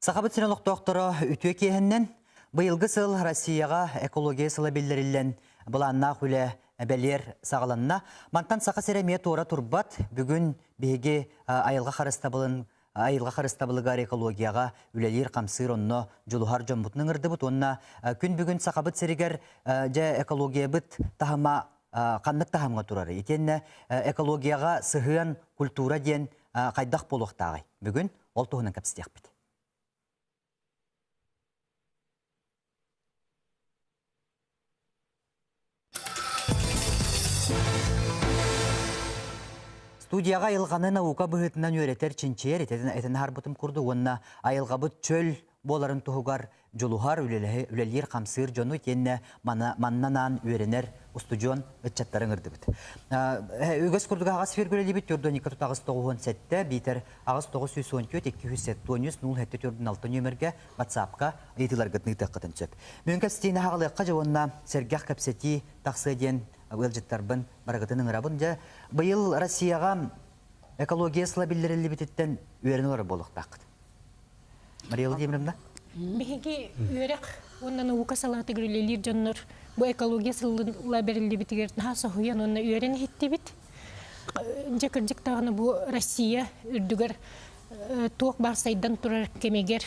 Сахабыт сирин олохтоохторо үтүө киэһэннэн быйылгы сыл Россияҕа экология сыла биллэриллэн былааннаах үлэ бэлиэр саҕаланна. Мантан Саха сирэ эмиэ туора турбат. Бүгүн биһиги айылҕа харыстабылын айылҕа харыстабылыгар экологияҕа үлэлиир-хамсыыр онно дьулуһар дьоммутун ыҥырдыбыт уонна күн бүгүн Сахабыт сиригэр дьэ экологиябыт таһыма ханнык таһымҥа турарый? Итиэннэ экологияҕа сыһыан культура диэн хайдах буолуохтааҕый? Бүгүн ол туһунан кэпсэтиэхпит. Студияҕа айылҕаны наука быһыытынан үөрэтэр, чинчийэр этэн аһарбытым курдук уонна айылҕабыт чөл буоларын туһугар дьулуһар, үлэлиир-хамсыыр дьону итиэннэ манна анаан үөрэнэр устудьуон ыччаттары ыҥырдыбыт. Үгэс курдук аҕас фиргүлэлиибит Тюрдоника тут 897, биитэр 8 914 273 07 4 6 нүөмэргэ WhatsApp-ка ыйытыыларгытын ыытыаххытын сөп. Бүгүн кэпсэтиини аҕалыахха дьэ уонна сэргэх кэпсэтии тахсыа диэн ыалдьыттарбын барыгытын ыҥырабын. Дьэ, быйыл Россияҕа экология сыла биллэриллибититтэн үөрэн олорор буолуохтааххыт. Мария Владимировна? Биһиги үөрэх уонна наука салаатыгар үлэлиир дьоннор бу экология сылла бэриллибитигэр наһаа соһуйан уонна үөрэн иһиттибит. Дьэ кырдьык даҕаны бу Россия үрдүгэр туох баар сайдан турар кэмигэр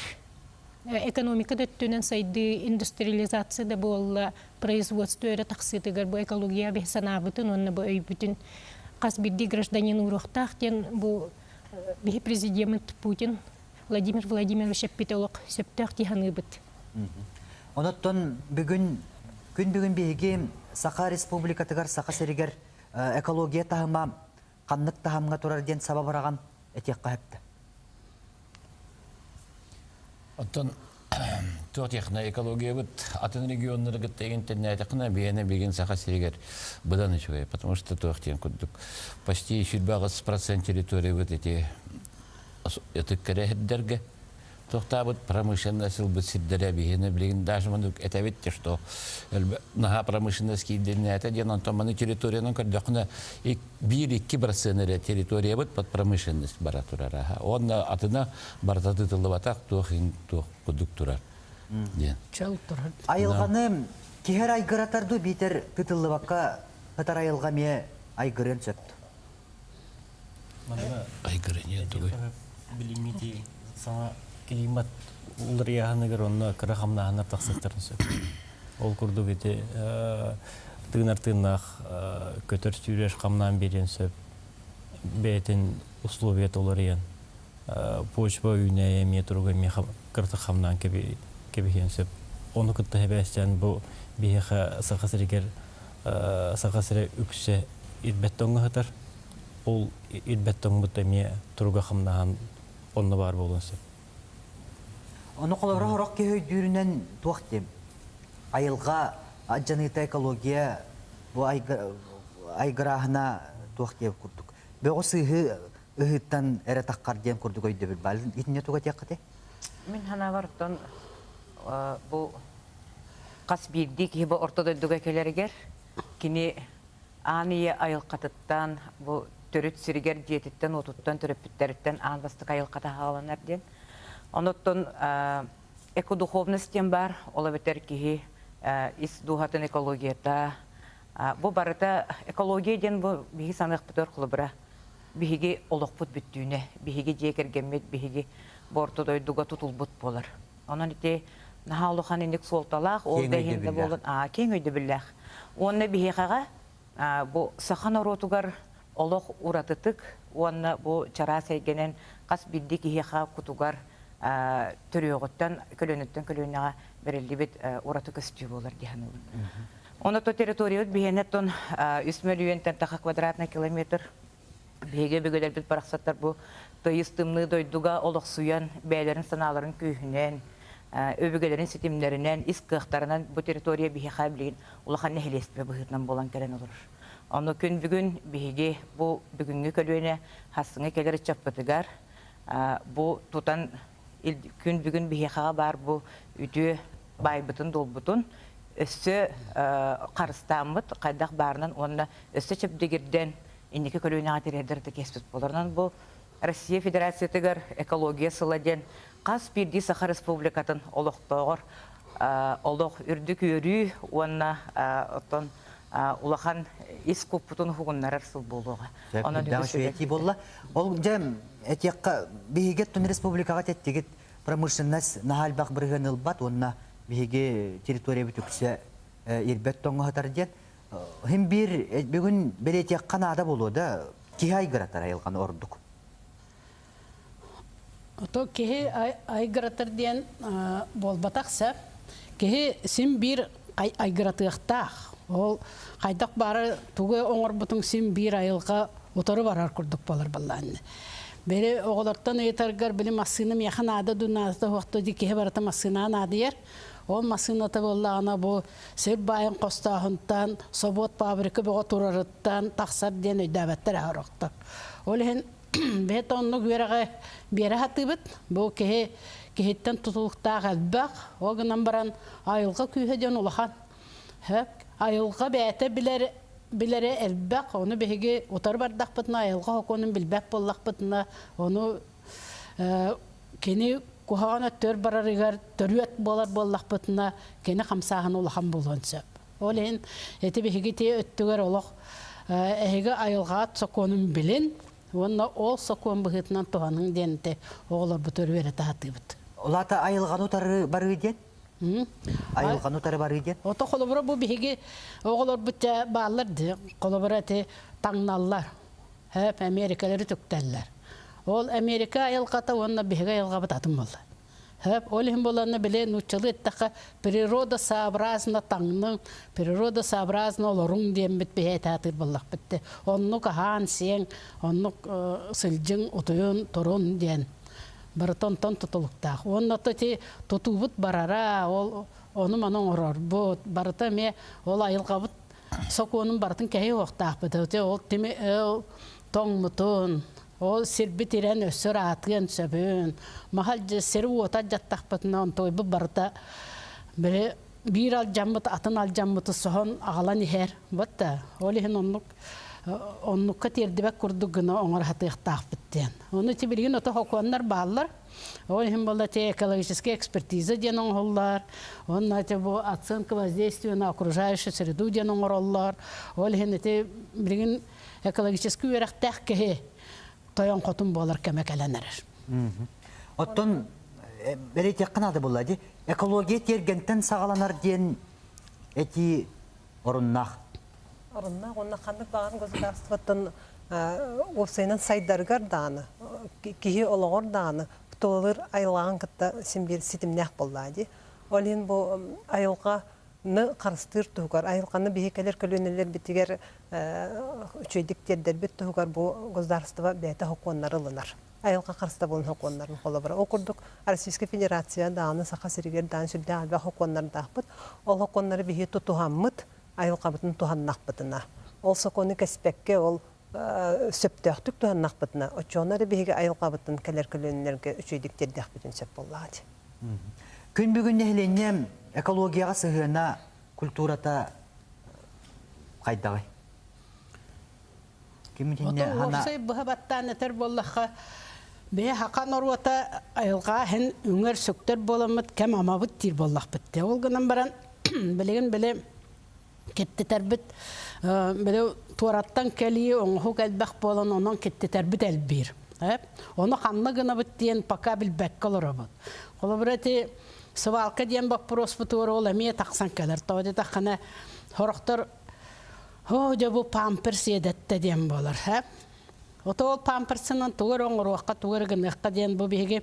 экономика да өттүнэн сайдыы, индустриализация да буолла, производство өрө тахсыытыгар бу экология биһи санаабытын уонна бу өйбүтүн хас биирдии гражданин ууруохтаах диэн бу биһи президеммит Путин Владимир Владимирович эппитэ олох сөптөөх дии саныыбыт. Онон бүгүн күн бүгүн биһиги Саха Республикатыгар, Саха сиригэр экология таһыма ханнык таһымҥа турар диэн саба быраҕан этиэххэ сөптө. Оттон туох диэххинэ экологиябыт атын регионнары кытта интернетеххинэ биһиэнэ билигин Саха сиригэр быдан үчүгэй, потому что туох диэн курдук почти 28% территориябыт эти ытык кэрэһирдэргэ туохтаабыт промышленность ылбыт сирдэрэ биһиэнэ билигин даже маннык этэбит что наһаа промышленность киирдинээтэ диэн онтон маны территориянан көрдөххүнэ 1-2% эрэ территориябыт под промышленность бара турар уонна атына барыта тытыллыбатах туох туох курдук турар диэн чөл турар. Айылҕаны киһи айгыратар дуу биитэр тытыллыбакка ытар айылҕа эмиэ айгырыан сөп. Манна айгырыан тугуй? Билиҥҥи саҥа климат уларыйааһыныгар онно кыра хамнааһыннар тахсыахтарын сөп. Ол курдук ити тыынар тыыннаах көтөр сүүрэр хамнаан биэриэн сөп. Бэйэтин условията уларыйан почва үүнээйи эмиэ туруга эмиэ кыратык хамнаан кэбиһиэн сөп. Ону кытта хэбээстээн бу биһиэхэ Саха сиригэр Саха сирэ үксэ ирбэт тоҥҥо сытар. Ол ирбэт тоҥмут эмиэ туруга хамнаһан онно баар буолуон сөп. Ону холобура сорох киһи өйдүүрүнэн туох диэм айылҕа алдьаныыта экология бу айгырааһына туох диэбит курдук бөҕү сыыһы ыһыыттан эрэ таххар диэн курдук өйдөбүл баар. Итиннэ туга этиэххитий? Мин санаабар оттон бу хас биирдии киһи бу орто дойдуга кэлэригэр кини аан ийэ айылҕатыттан бу төрүт сиригэр дьиэтиттэн уотуттан төрөппүттэриттэн аан бастакы айылҕата хааланар диэн. Онуттан экодуховность диэн баар, ол эбэтэр киһи ис дууһатын экологията. Бу барыта экология диэн бу биһиги саныахпытыгар холобура биһиги олохпут бүттүүнэ, биһиги дьиэ кэргэммит, биһиги бу орто дойдуга тутулбут буолар. Онон ити наһаа улахан инник суолталаах, ол да иһин да буолун, киэҥ өйдөбүллээх. Уонна биһиэхэҕэ бу саха норуотугар олох уратытык уонна бу чараас эйгэнэн хас биирдии киһиэхэ кутугар төрүөҕүттэн көлүөнэттэн көлүөнэҕэ бэриллибит ураты көстүү буолар дии саныыбын. Онно то территориябыт биһиэнэ тон 3 мөлүйүөнтэн таха квадратный километр. Биһиги өбүгэлэрбит барахсаттар бу тыйыс тымныы дойдуга олохсуйан, бэйэлэрин санааларын күүһүнэн, өбүгэлэрин ситимнэринэн, ис кыахтарынан бу территория биһиэхэ билигин улахан нэһилиэстибэ быһыытынан буолан кэлэн олорор. Ону күн бүгүн биһиги бу бүгүҥҥү көлүөнэ хассыҥа кэлэр ыччаппытыгар бу тутан күн бүгүн биһиэхэҕэ баар бу үтүө баайбытын-дуолбутун өссө харыстааммыт хайдах баарынан уонна өссө чэбдигирдэн инники көлүөнэҕэ тириэрдэр да киэспит буолар. Онон бу Россия Федерациятыгар экология сыла диэн Хас биирдии Саха Республикатын олохтооҕор олох үрдүк үөрүү уонна оттон улахан ис куппутун уһугуннарар сыл буолуоҕа. Онон үгүс буолла. Ол дьэ этиэххэ биһиги оттон республикаҕа теттигит промышленность наһаа элбэх бырыһыан ылбат уонна биһиги территориябыт үксэ ирбэт тоҥоһутар диэн. Хим биир бүгүн бэлиэтиэххэ наада буолуо да киһи айгыратар айылҕаны ордук. Ото киһи айгыратар диэн буолбатах сөп. Киһи син биир айгыратыахтаах. Ол хайдах баары тугу оҥорбутуҥ син биир айылҕа утары барар курдук буолар баллаанны. Били оҕолортон ыйытаргар били массыына миэхэ наада дуу наадата суох дуу киһи барыта массыынаҕа наадыйар. Ол массыыната буоллаҕына бу сир баайын хостооһунтан, собуот фабрика бөҕө турарыттан тахсар диэн өйдөөбөттөр аһар Ол иһин Бэйэтэ оннук үөрэҕи биэрэ сатыыбыт. Бу киһи киһиттэн тутулуктаах элбэх. Ол гынан баран айылҕа күүһэ диэн улахан. Хөп. Айылҕа бэйэтэ билэр билэрэ элбэх. Ону биһиги утары бардахпытына, айылҕа сокуонун билбэт буоллахпытына, ону кини куһаҕан өттүгэр барарыгар төрүөт буолар буоллахпытына, кини хамсааһына улахан буолуон сөп. Ол иһин ити биһиги ити өттүгэр олох эһиги айылҕаат сокуонун билин уонна ол сокуон быһыытынан туһаныҥ диэн ити оҕолорбутугар үөрэтэ сатыыбыт. Улаата айылҕаны утары барыы диэн? Айылҕаны утары барыы диэн? Ото холобура бу биһиги оҕолорбут бааллар дии. Холобура ити таҥналлар. Хөп Америкалары түктэллэр. Ол Америка айылҕата уонна биһиги айылҕабыт атын буолла. Хөп, ол иһин буоланна били нууччалыы эттэххэ природа сообразно таҥныҥ, природа сообразно олоруҥ диэммит биһи этэ буоллахпыт дии. Оннук аһаан сиэҥ, оннук сылдьыҥ, утуйун, турун диэн. Барыта онтон тутулуктаах. Уонна то ити тутуубут барара, ол ону-маны оҥорорбут, барыта эмиэ ол айылҕабыт сокуонун барытын кэһии уохтаахпыт. Ол тими тоҥмутун, Ол сирбит ирэн өссө ыраатыан сөбүн, маһа сири-уоту алдьаттахпытына онтуойбут барыта били биир алдьаммыт атын алдьаммыты соһон аҕалан иһэр. Вот да, ол иһин оннук оннукка тиэрдибэт курдук гына оҥоро сатыахтаахпыт диэн. Ону ити билигин ото сокуоннар бааллар. Ол иһин буолла те экологическая экспертиза диэн оҥоһуллар. Уонна ити бу оценка воздействия на окружающую среду диэн оҥороллор. Ол иһин ити билигин экологическай үөрэхтээх киһи тойон хотун буолар кэмэ кэлэн эрэр. Оттон бэлиэтиэххэ наада буолла дии. Экология тиэргэнтэн саҕаланар диэн этии оруннаах. Оруннаах уонна ханнык баҕар государствоттан уопсайынан сайдарыгар даҕаны, киһи олоҕор даҕаны тулалыыр айылҕаҕын кытта син биир ситимнээх буоллаа дии. Ол иһин бу айылҕа ны харыстыыр туһугар, айылҕаны биһи кэлэр көлүөнэлэрбитигэр үчүгэйдик тиэрдэрбит туһугар бу государство бэйэтэ сокуоннары ылынар. Айылҕа харыстабылын сокуоннарын холобура. Ол курдук Российскай Федерация даҕаны Саха сиригэр даҕаны сүрдээх элбэх сокуоннардаахпыт. Ол сокуоннары биһи тутуһаммыт, айылҕабытын туһаннахпытына, ол сокуону кэспэккэ, ол сөптөөхтүк туһаннахпытына, оччоҕуна эрэ биһиги айылҕабытын кэлэр көлүөнэлэргэ үчүгэйдик тиэрдиэхпитин сөп буоллаҕа дии. Күн бүгүн нэһилиэнньэ экологияҕа сыһыана, культурата хайдаҕый? Ким итиннэ хана... Уопсай быһа баттаан этэр буоллахха, бэйэ хака норуота айылҕа иһин үҥэр сүктэр буоламмыт кэм амабыт диир буоллахпыт. Ол гынан баран билигин били киттитэрбит били туораттан кэлии оҥоһук элбэх буолан онон киттитэрбит элбиир. Ону ханна гынабыт диэн пока билбэккэ олоробут. Холобура ити свалка диэн боппуруоспутугар ол эмиэ тахсан кэлэр. Тоҕо диэтэххинэ сорохтор оо дьэ бу памперс иэдэттэ диэн буолар. Ото ол памперсынан тугу эрэ оҥоруохха, тугу эрэ гыныахха диэн бу биһиги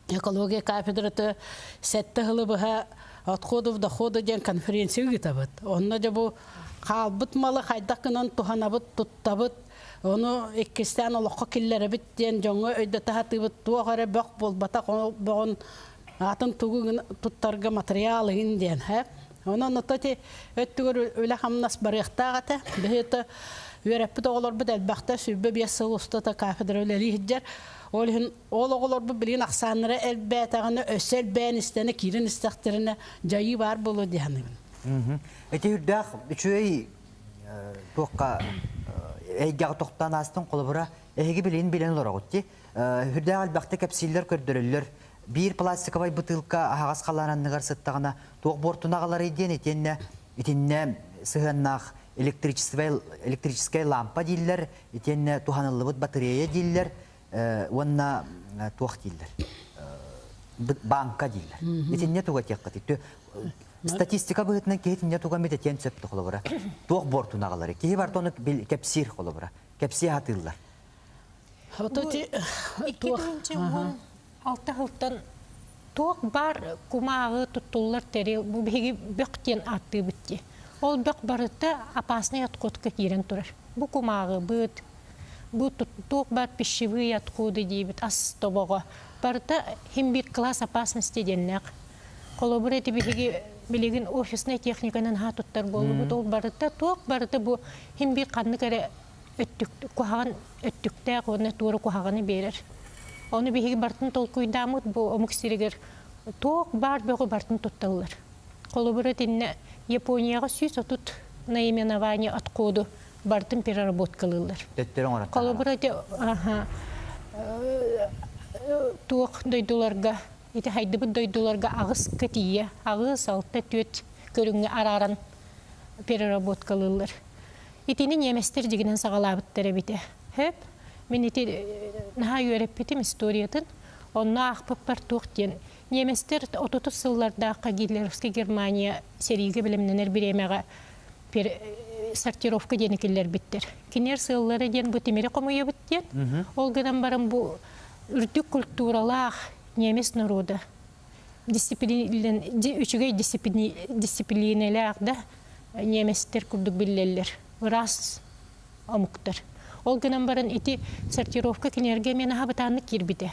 экология кафедрата сэттэ сылы быһа отходов дохода диэн конференция ыытабыт. Онно дьэ бу хаалбыт малы хайдах гынан туһанабыт, туттабыт, ону иккистээн олоххо киллэрэбит диэн дьоҥҥо өйдөтө сатыыбыт. Туох эрэ бөх буолбатах, ол бөҕүн атын тугу туттарга материал иһин диэн. Онон ото ити өттүгэр үлэ-хамнас барыахтаах этэ. Биһиги үөрэппит оҕолорбут элбэхтэ 25 сыл устата кафедра үлэлии сылдьар. Ол иһин Ол оҕолорбут билигин ахсааннара элбээтэҕинэ, өссө элбээн истэнэ, киирэн истэхтэринэ, дьайыы баар буолуо дии саныыбын. Ити үрдээх үчүгэй туохха эйгэҕэ тохтоон аастын холобура эһиги билигин билэн олороҕут дии. Үрдээх элбэхтэ кэпсииллэр, көрдөрөллөр. Биир пластиковай бытыылка аһаҕас халлаан анныгар сыттаҕына туох буортуну аҕаларый диэн итиэннэ итиннэ сыһыаннаах электрическэй лампа дииллэр, итиэннэ туһаныллыбыт батарея дииллэр уонна туох дииллэр? Банка дииллэр. Итиннэ туга этиэххитий? Статистика быһыытынан киһи итиннэ туга эмит этиэн сөп холобура. Туох буортуну аҕаларый? Киһи барыта ону кэпсиир холобура. Кэпсии сатыыллар. 2016 сылтан туох баар кумааҕы туттуллар тэрил бу биһиги бөх диэн ааттыыбыт дии. Ол бөх барыта опасный отходка киирэн турар. Бу кумааҕыбыт, бу туох баар пищевые отходы диибит, ас тобоҕо. Барыта хим биир класс опасности диэннээх. Холобур, эти биһиги билигин офисная техниканан аһа туттар буоллубут. Ол барыта туох барыта бу хим биир ханнык эрэ өттүк куһаҕан өттүктээх уонна туора куһаҕаны биэрэр. Ону биһиги бартын толкуйдааммыт бу омук сиригэр туох баар бөҕү бартын тутталлар. Холобура итиннэ Японияҕа 130 наименование отходу бартын переработкалыыллар. Төттөрү оҥорон Холобура ити аха туох дойдуларга ити хайдыбыт дойдуларга аҕыска тиийэ аҕыс алта түөрт көрүҥҥэ арааран переработкалыыллар. Итини ньиэмэстэр дьигинэн саҕалаабыттар эбитэ. Хөп, мин ити наһаа үөрэппитим историятын. Онно аахпыппар туох диэн. Ньиэмэстэр 30 сыллардаахха Гитлеровскай Германия сэриигэ бэлэмнэнэр бириэмэҕэ сортировка диэни киллэрбиттэр. Кинилэр сыаллара диэн бу тимири хомуйабыт диэн. Ол гынан баран бу үрдүк культуралаах немец норуода дисциплинен үчүгэй дисциплинэлээх да немецтэр курдук биллэллэр. Ыраас омуктар. Ол гынан баран ити сортировка кинилэргэ эмиэ наһаа бытааннык киирбитэ.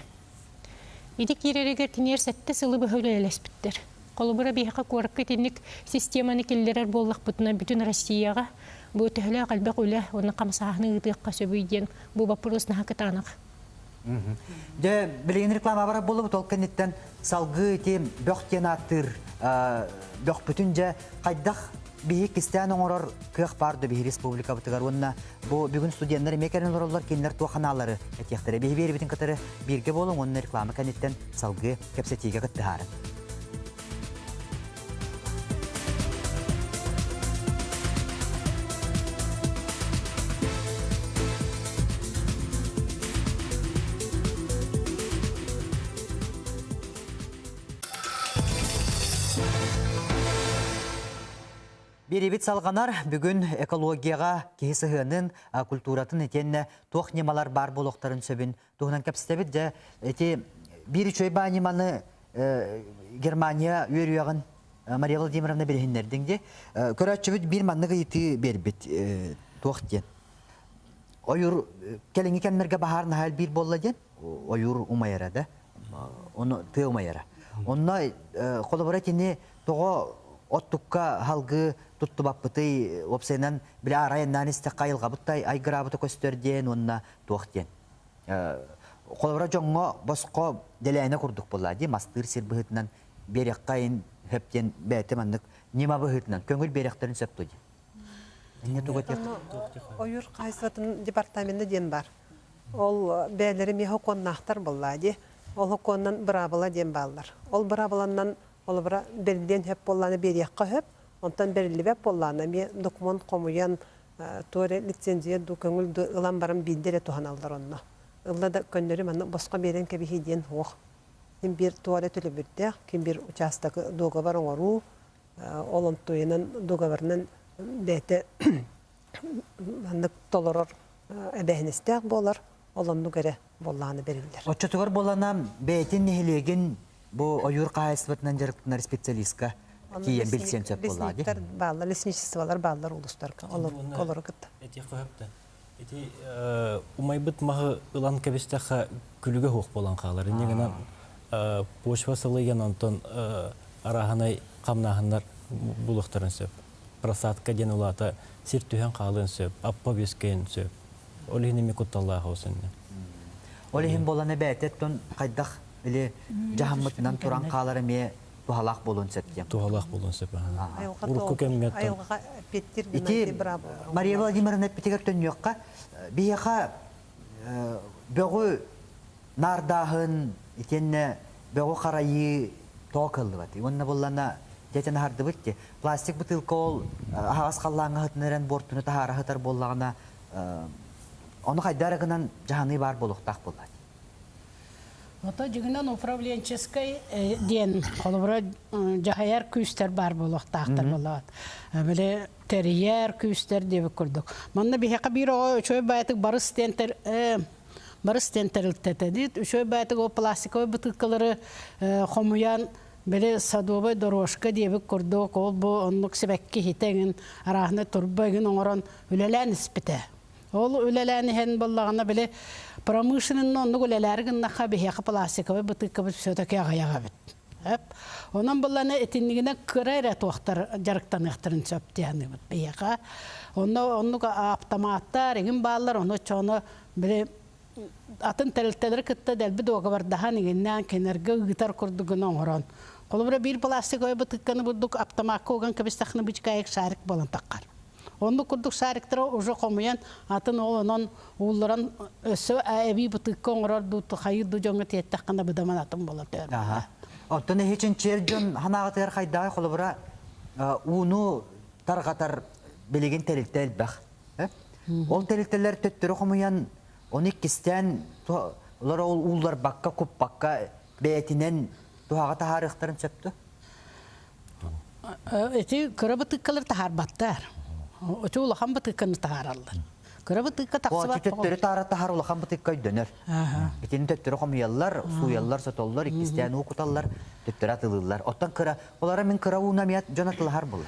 Ити киирэригэр кинилэр сэттэ сылы быһа үлэлэспиттэр. Холобура биһиэхэ куоракка итинник системаны киллэрэр буоллахпытына бүтүн Россияҕа бу төһөлөөх элбэх үлэ уонна хамсааһыны ыытыахха сөбүй диэн бу боппуруос наһаа кытаанах. Дьэ, билигин реклама барар буоллубут, ол кэнниттэн салгыы ити бөх диэн ааттыыр бөхпүтүн дьэ хайдах биһи кистээн оҥорор кыах баар да биһи республикабытыгар уонна бу бүгүн студеннар эмиэ кэлэн олороллор, кинилэр туох ханаалары этиэхтэрэ. Биһи биэрибитин кытары бииргэ буолуҥ уонна реклама кэнниттэн салгыы кэпсэтиигэ кыттыһаарын. Биэрибит салҕанар бүгүн экологияҕа киһи сыһыанын, культуратын итиэннэ туох ньымалар баар буолуохтарын сөбүн туһунан кэпсэтэбит. Дьэ, ити биир үчүгэй баа ньыманы Германия үөрүйэҕин Мария Владимировна билиһиннэрдиҥ дии. Көрөөччүбүт биир маннык ыйытыы биэрбит туох диэн. Ойуур кэлиҥҥи кэмнэргэ баһаар наһаа элбиир буолла диэн ойуур умайара да ону тыа умайара. Онно холобура итини тоҕо оттукка халгыы туттубаппытый уопсайынан били арайыннаан истэххэ айылҕабыт да айгыраабыта көстөр диэн уонна туох диэн. Холобура дьоҥҥо босхо дэлээнэ курдук буолла дии мастыыр сир быһыытынан биэриэххэ ин хөп диэн бэйэтэ маннык ньыма быһыытынан көҥүл биэриэхтэрин сөп дуо диэн. Инньэ тугу этиэх Ойуур хаһаайыстыбатын департамена диэн бар. Ол бэйэлэрэ эмиэ сокуоннаахтар буоллаа дии. Ол сокуонунан быраабыла диэн бааллар. Ол быраабыланан холобура бэриллиэн сөп буоллаҕына биэриэххэ сөп, онтон бэриллибэт буоллаҕына эмиэ докумуон хомуйан туох эрэ лицензия дуу, көҥүл дуу ылан баран биирдэ эрэ туһаналлар онно. Ылла да көннөрү маннык босхо биэрэн кэбиһии диэн суох. Ким биир туох эрэ төлөбүрдээх, ким биир учаастагы дуогабар оҥоруу, ол онтуйунан дуогабарынан бэйэтэ маннык толорор эбээһинэстээх буолар, ол оннук эрэ буоллаҕына бэриллэр. Оччотугар буолана бэйэтин нэһилиэгин бу ойуур хаһаайыстыбатынан дьарыктанар специалистка тиийэн билсиэн сөп буоллаҕа дии. Лесничестволар бааллар, лесничестволар бааллар улуустарга, олору кытта. Этиэххэ сөп да. Ити умайбыт маһы ылан кэбистэххэ күлүгэ суох буолан хаалар. Инньэ гынан почва сылыйан онтон арааһынай хамнааһыннар булуохтарын сөп. Просадка диэн улаата сир түһэн хаалыан сөп, аппа үөскэйэн сөп. Ол иһин эмиэ кутталлаах ол сэннэ. Ол иһин буолан эбээтэ хайдах или дьаһаммытынан туран хаалар эмиэ туһалаах буолуон сөп диэн. Туһалаах буолуон сөп. Урукку кэмҥэ айылҕа эппиэттиир Ити Мария Владимировна эппитигэр төннүөххэ, биһиэхэ бөҕү наардааһын итиэннэ Бөҕү харайыы тоҕо кыаллыбатый? Уонна буоллана дьэтин аһардыбыт ди. Пластик бытыылка ол аһаҕас халлааҥҥа сытынаран буортуну таһаара сытар буоллаҕына, ону хайдах эрэ гынан дьаһаныы баар буолуохтаах буоллаат. Ото дьиҥинэн управленческай диэн холобура дьаһайар күүстэр баар буолуохтаахтар буоллаҕа. Били тэрийэр күүстэр диэбит курдук. Манна биһиэхэ биир оҕо үчүгэй баайытык барыс диэн барыс диэн тэрилтэтэ диит. Үчүгэй баайытык ол пластиковай бытыыккалары хомуйан били садовай дорожка диэбит курдук ол бу оннук сибэкки иһитэ эҥин арааһынай турба эҥин оҥорон үлэлээн испитэ. Ол үлэлээн иһэн буоллаҕына били промышленный оннук үлэлээри гыннахха биһиэхэ пластиковай бытыыккабыт все-таки аҕыйах эбит. Эп. Онон буллана итиннигинэ кыра эрэ туохтар дьарыктаныахтарын сөп диэханыыбыт биһиэхэ. Онно оннук аптамааттар эҥин бааллар, ону чону били атын тэрилтэлэри кытта дэлби дуогабардаһан иҥиннээн кинилэргэ ыытар курдук гына оҥорон. Холобура биир пластиковай бытыыкканы бурдук аптамаакка уган кэбистэххинэ бычкаайык шарик буолан таххар. Оннук курдук шариктары уже хомуйан атын ол онон уулларан өссө эбии бытыыкка оҥорор дуу хайыыр дуу дьоҥҥо тиэттэххинэ быдаман атын буолар төөр. Оттон эһи чинчийэр дьон ханаҕытыгар хайдаҕай холобура ууну тарҕатар билигин тэрилтэ элбэх. Ол тэрилтэлэр төттөрү хомуйан ону иккистээн олор ол уулларбакка куппакка бэйэтинэн туһаҕа таһаарыахтарын сөп дуо? Ити кыра бытыыккалар таһаарбаттар. Ити улахан бытыыкканы таһаараллар. Кыра бытыыкка тахсыбат. Төттөрү таара таһар улахан бытыыкка өйдөнөр. Итини төттөрү хомуйаллар, сууйаллар, сотоллор, иккистээн уу куталлар, төттөрү атылыыллар. Оттон кыра, олара мин кыра ууна эмиэ дьон атылаһар буолла.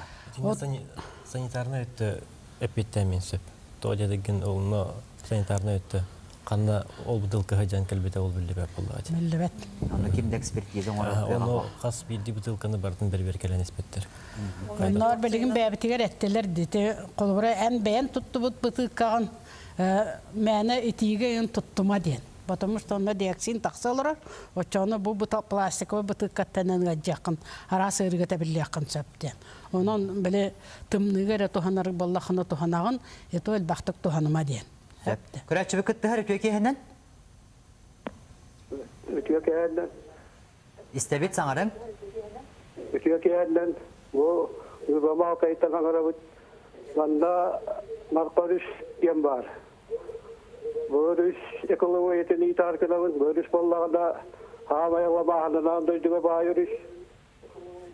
Санитарнай өттө эппиттэн сөп. Тоҕо диэтигин олно санитарнай өттө ханна ол бытылкаһы дьан кэлбитэ ол биллибэт буоллаҕа. Биллибэт. Ону ким да экспертиза оҥорор. Ону хас биирдии бытылканы барытын бэрбиэркэлэн испэттэр. Онноор билигин бэйэбитигэр эттилэр дити холобура эн бэйэн туттубут бытыыккаҕын мээнэ итиигэ ыйын туттума диэн. Потому что онно диоксин тахса олорор. Оччоҕуна бу пластиковай бытыыккаттан ыалдьыаххын, араас ыарыыга тэбиллиэххин сөп диэн. Онон били тымныыга эрэ туһанар буоллаххына туһанаҕын, ито элбэхтик туһаныма диэн. Көрөөччүбү кыттыһар үтүө киэһэнэн? Үтүө киэһэнэн. Истэбит саҥарыҥ. Үтүө киэһэнэн. Бу Ыбамаа кайтан аҥарабыт. Манна Марпарыс диэн баар. Бөрүс экологиятын ыытаар гынабын. Бөрүс буоллаҕына хаамай аламааһынынан дойдуга баай өрүс.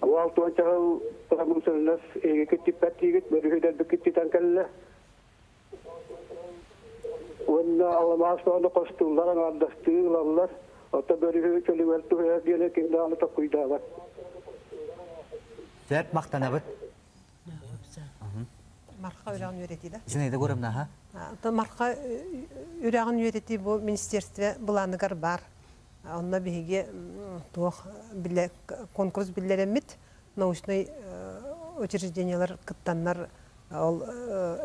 Уал туончаһыл промышленность эһиги киттиппэт диигит, бөрүһү дэлби киттитэн кэллэ. Уонна аламаас баҕаны хостууллар, аҥаардастыы ылаллар. Ото бөрүһү чөлүгэр түһэр диэни ким даҕаны токкуйдаабат. Сөп, махтанабыт. Марха үрэҕин үөрэтии да? Зинаида Егоровна, аха. Марха үрэҕин үөрэтии бу министерство былааныгар бар. Онно биһиги туох конкурс биллэрэммит научный учреждениялар кыттаннар ол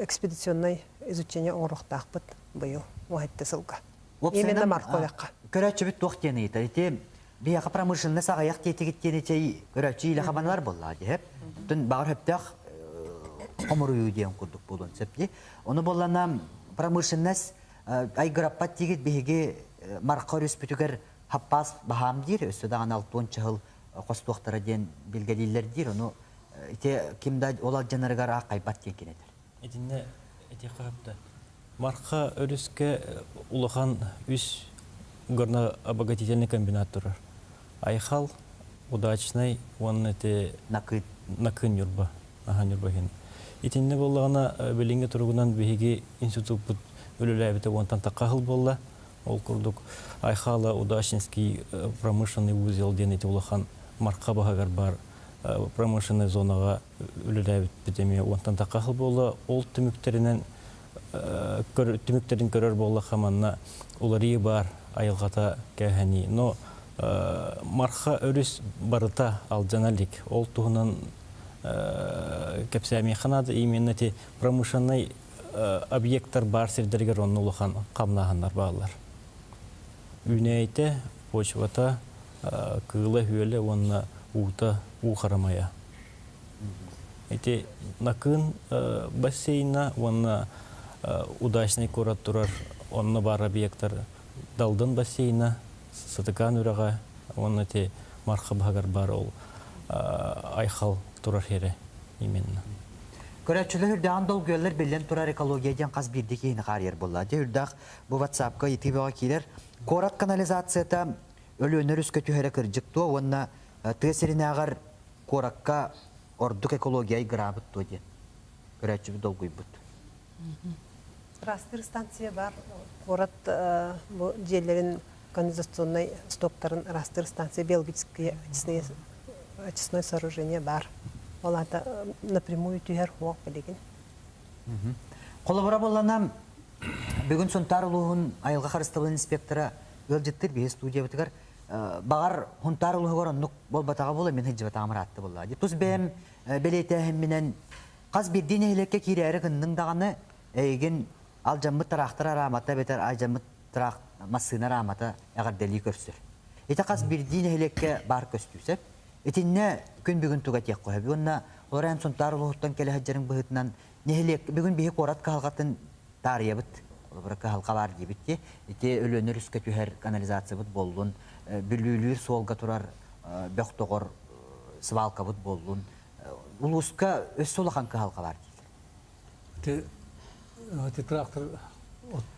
экспедиционный изучение оҥоруохтаахпыт быйыл уһатты сылга. Именно Марковекка. Көрөөччүбүт туох диэн ыйытар? Ити биһиэхэ промышленность аҕыйах диэтигит диэн ичэй көрөөччү илэ хабаналар буоллаҕа дии. Оттон баҕар сөптөөх хомуруйуу диэн курдук буолуон сөп дии. Ону буоллана промышленность айгыраппат диигит биһиги Марха өрүспүтүгэр хаппаас баһаам диир, өссө даҕаны алтуон чаһыл хостуохтара диэн билгэлииллэр диир. Ону ити ким да ол алдьанарыгар аахайбат диэн кинэтэр. Итиннэ этиэххэ сөптө. Марха өрүскэ улахан үс горнообогатительный комбинат турар. Айхал, Удачный уонна ити Накын. Накын Ньурба. Аха Ньурба иһин. Итиннэ буоллаҕына билиҥҥи туругунан биһиги институппут үлэлээбитэ уонтан тахха сыл буолла. Ол курдук Айхала Удачнинский промышленный узел диэн ити улахан Марха баһыгар баар промышленный зонаҕа үлэлээбиппит эмиэ уонтан тахха сыл буолла. Ол түмүктэринэн түмүктэрин көрөр буоллахха манна уларыйыы баар айылҕата кээһэнии. Но Марха өрүс барыта алдьана илик. Ол туһунан кэпсээмиэххэ наада. Именно ити промышленный объекттар баар сирдэригэр онно улахан хамнааһыннар бааллар. Үүнээйитэ, почвата, кыыла-үөлэ уонна уута, уу харамайа. Ити Накын бассейна уонна Удачный куорат турар онно баар объекттар Далдын бассейна, Сытыкаан үрэҕэ, Уонна ити Марха баһыгар баар ол айхал турар сирэ именно. Көрөөччүлэр үрдэҕин долгуйаллар биллэн турар экология диэн хас биирдии киһини хаарыйар буолла. Дьэ үрдээх бу WhatsApp-ка итии бөҕө киирэр. Куорат канализацията Өлүөнэ өрүскэ түһэрэ кырдьык дуо уонна тыа сиринээҕэр куоракка ордук экология айгыраабыт дуо диэн көрөөччүбүт долгуйбут. Ыраастыыр станция бар. Куорат бу дьиэлэрин канализационнай стоктарын ыраастыыр станция биологическое очистное сооружение бар. Ол аата напрямую түһэр хуох билигин. Холобура буоллана бүгүн Сунтаар улууһун айылҕа харыстабылын инспектора ыалдьыттыыр биһи студиябытыгар баҕар Сунтаар улууһугар оннук буолбатаҕа буолуо мин сылдьыбатаҕым ыраатта буолла. Тус бэйэм бэлиэтээһимминэн хас биирдии нэһилиэккэ киирээри гынныҥ даҕаны эйигин алдьаммыт тыраахтар араамата эбэтэр алдьаммыт тыраах массыына араамата эҕэрдэлии көрсөр. Ити хас биирдии нэһилиэккэ баар көстүү сөп. Итиннэ күн бүгүн туга этиэх сөп. Уонна ол эрэн Сунтаар улууһуттан кэлэ сылдьарыҥ быһыытынан нэһилиэк бүгүн биһи куорат кыһалҕатын таарыйабыт. Холобура кыһалҕа баар диэбит дии. Ити Өлүөнэ өрүскэ түһэр канализациябыт буоллун, Бүлүүлүүр суолга турар бөх тоҕор свалкабыт буоллун. Улууска өссө улахан кыһалҕа баар дииллэр. Ити ити трактор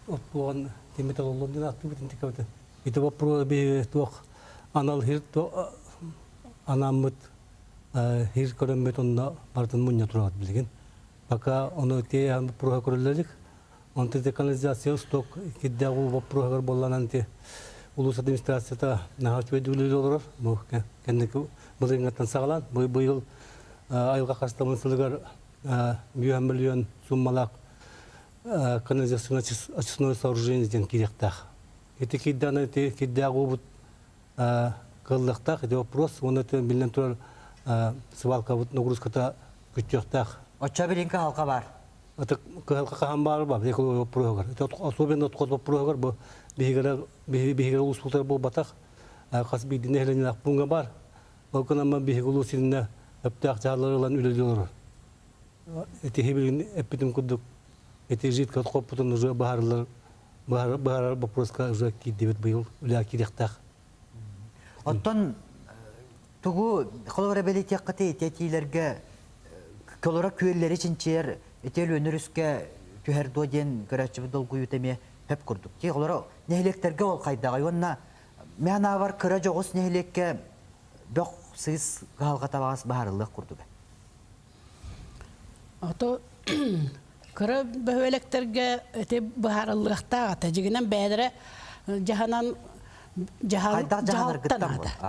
от буолан тимир тололлун диэн аттыбыт интикабыт. Ити вопрос би туох анал хир анаммыт хир көрөммүт онно бартын мунньа турабыт билигин. Пока ону те вопроса көрүллэлик. Онто деканализация сток киддээҕи вопроһыгар буолланан ти улуус администрацията наһаа үчүгэй үлэлии олорор. Бу кэнники былырыыҥҥаттан саҕалаан быйыл айылҕа харыстабылын сылыгар миллион миллион суммалаах канализационное очистное сооружение диэн киириэхтээх. Ити киирдэҕинэ ити кирдээх уубут кыаллыахтаах. Ити вопрос уонна биллэн турар свалкабыт нагрузката күччүөхтээх. Оччо билин кыһалҕа бар. Аты кыһалҕа хаһан баар ба экология вопроһугар. Ити особенно отход вопроһугар бу биһигere биһигere улуспутар буолбатах хас биирдии нэһилиэнньэлээх пуунга бар. Ол гынан биһиги улуус сиринэ өптөөх дьаһаллар ылан үлэлии олорор. Ити билигин эппитим курдук ити жидко отхоппутун уже баһарылар быһаарар боппуруоска уже киирдибит быйыл үлэҕэ киириэхтээх. Оттон тугу холобура бэлиэтиэххитий ити этиилэргэ колоро күөллэри чинчийэр ити Өлүөнэ өрүскэ түһэр дуо диэн көрөөччүбүт долгуйуута эмиэ хөп курдук. Ти олоро нэһилиэктэргэ ол хайдаҕай уонна мин аабар кыра дьоҕус нэһилиэккэ бөх сыыс кыһалҕата баҕас баһарыллыах курдуга. Ото кыра бөһүөлэктэргэ ити быһаарыллыахтаах ата. Дьигинэн бэйэлэрэ дьаһанан дьаһалтан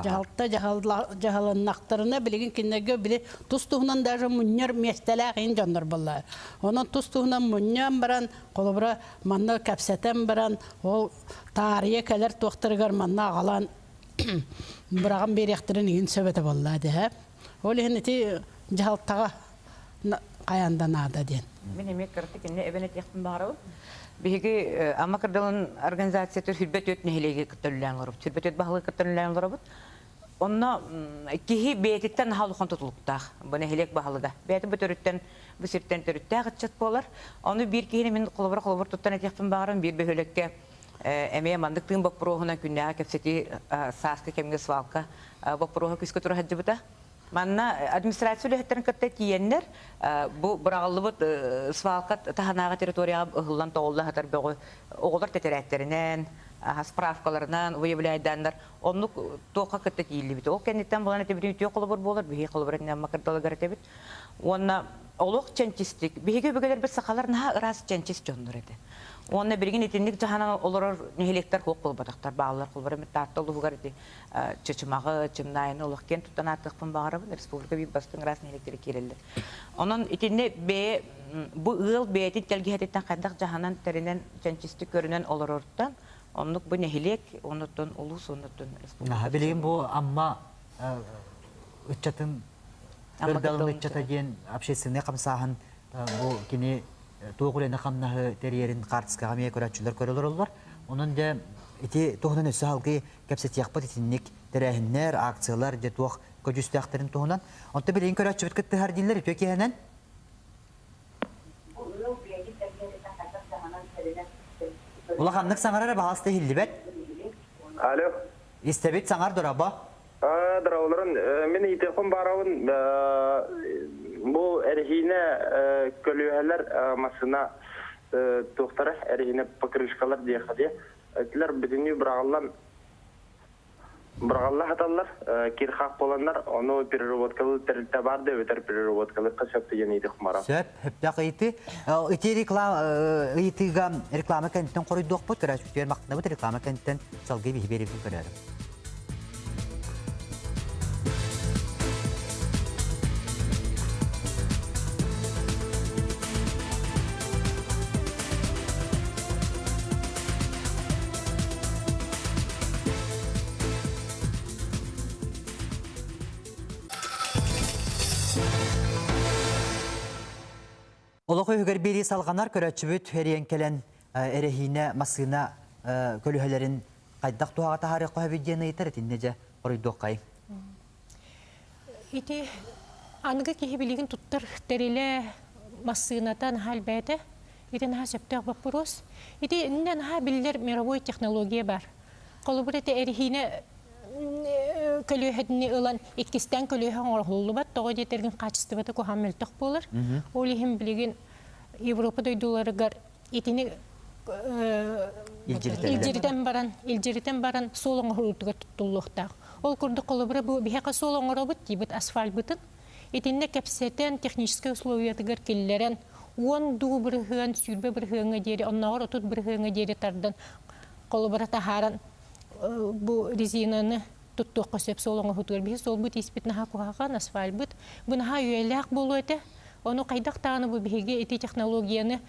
дьаһалта дьаһалыннахтарына билигин кинилэргэ били тус туһунан даже мунньар миэстэлээх иин дьоннор буолла. Онон тус туһунан мунньан баран, холобура манна кэпсэтэн баран, ол таарыйа кэлэр туохтарыгар манна аҕалан быраҕан биэриэхтэрин иһин сөп этэ буолла дэһэ. Ол иһин ити дьаһалтаҕа хайаан да наада диэн. Мин эмиэ кыратык иннэ эбэн этиэхпин баҕарабын. Биһиги Амма кырдалын организацията сүрбэ түөрт нэһилиэги кытта үлэлээн олоробут. Сүрбэ түөрт баһылыгы кытта үлэлээн олоробут. Онно киһи бэйэтиттэн наһаа улахан тутулуктаах. Бу нэһилиэк баһылыга. Бэйэтин бу төрүттэн, бу сиртэн төрүттээх ыччат буолар. Ону биир киһини мин холобура холобур туттан этиэхпин баҕарам. Биир бөһүөлэккэ эмиэ маннык тыын боппуруоһунан күннээҕи кэпсэтии сааскы кэмҥэ свалка боппуруоһа күүскэ тура сылдьыбыта. Манна администрация үлэһиттэрин кытта тиийэннэр бу быраҕыллыбыт свалка таһынааҕы территорияҕа ыһыллан тоҕулла сытар бөҕү оҕолор тэтэрээттэринэн, справкаларынан выявляйдааннар оннук туохха кытта тиийиллибит. Ол кэнниттэн булан этибит үтүө холобур буолар, биһиги холобур этинэн макырдалыгар этэбит. Уонна олох чэнчистик. Биһиги өбүгэлэрбит сахалар наһаа ыраас чэнчис дьоннор этэ. Уонна билигин итинник дьаһанан олорор нэһилиэктэр суох буолбатахтар бааллар. Холобура Таатта улууһугар ити Чычымаҕы, Чымнаайыны олох киэн туттан ааттыахпын баҕарабын. Республика биир бастыҥ ыраас нэһилиэктэрэ киирэллэр. Онон итиннэ бэйэ бу ыал бэйэтин тэлгэһэтиттэн хайдах дьаһанан, тэринэн, чэнчистик көрүнэн олорортон, оннук бу нэһилиэк, оннуттан улуус, оннуттан республика. Билигин бу Амма ыччатын Кырдалын ыччата диэн общественнай хамсааһын бу кини туох үлэни хамнаһы тэрийэрин хаартыскаҕа эмиэ көрөөччүлэр көрө олороллор. Онон дьэ ити туһунан өссө салгыы кэпсэтиэхпит итинник тэрээһиннэр, акциялар дьэ туох көдьүүстээхтэрин туһунан. Онтон билигин көрөөччүбүт кыттыһар дииллэр үтүө киэһэнэн. Улаханнык саҥарар баһаалыста иһиллибэт. Алло. Истэбит саҥар дорообо. Дорооболорун, мин ыйытыахпын баарабын бу эрэһиинэ көлүөһэлэр массыына туохтара эрэһиинэ покрышкалар диэххэ диэ этилэр бүтүннүү быраҕыллан быраҕылла саталлар кирхаах буоланнар ону переработкалыыр тэрилтэ баар да эбэтэр переработкалыахха сөп деген ыйытык бара. Сөп, сөптөөх ыйытыы. Ити реклама ыйытыыга реклама кэнниттэн хоруйдуохпут, көрөөччүтүгэр махтанабыт реклама кэнниттэн салгыы биһи биэрэбитин көрөөрү. Олох үһүгэр биэрии салҕанар көрөөччүбүт эриэн кэлэн эрэһиинэ массыына көлүөһэлэрин хайдах туһаҕа таһаарыахха сөбүй диэн ыйытар итиннэ дьэ хоруйдуоххай. Ити аныгы киһи билигин туттар тэрилэ массыыната наһаа элбээтэ. Ити наһаа сөптөөх боппуруос. Ити иннэ наһаа биллэр мировой технология бар. Холобур ити эрэһиинэ көлүөһэтини ылан иккистээн көлүөһэ оҥоһуллубат, тоҕо диэтэргин хаачыстыбата куһаҕан мөлтөх буолар. Ол иһин билигин Европа дойдуларыгар итини илдьиритэн баран илдьиритэн баран суол оҥоһуутугар туттуллуохтаах. Ол курдук холобура бу биһиэхэ суол оҥоробут диибит асфальбытын. Итиннэ кэпсэтэн техническэй условиятыгар киллэрэн 10 дуу бырыһыан, 20 бырыһыаҥҥа диэри, оннооҕор 30 бырыһыаҥҥа диэри тардан холобура таһааран бу резинаны туттуохха сөп суол оҥоһуутугар. Биһи суолбут ииспит наһаа куһаҕан, асфальбыт. Бу наһаа үйэлээх буолуо этэ. Ону хайдах даҕаны бу биһиги ити технологияны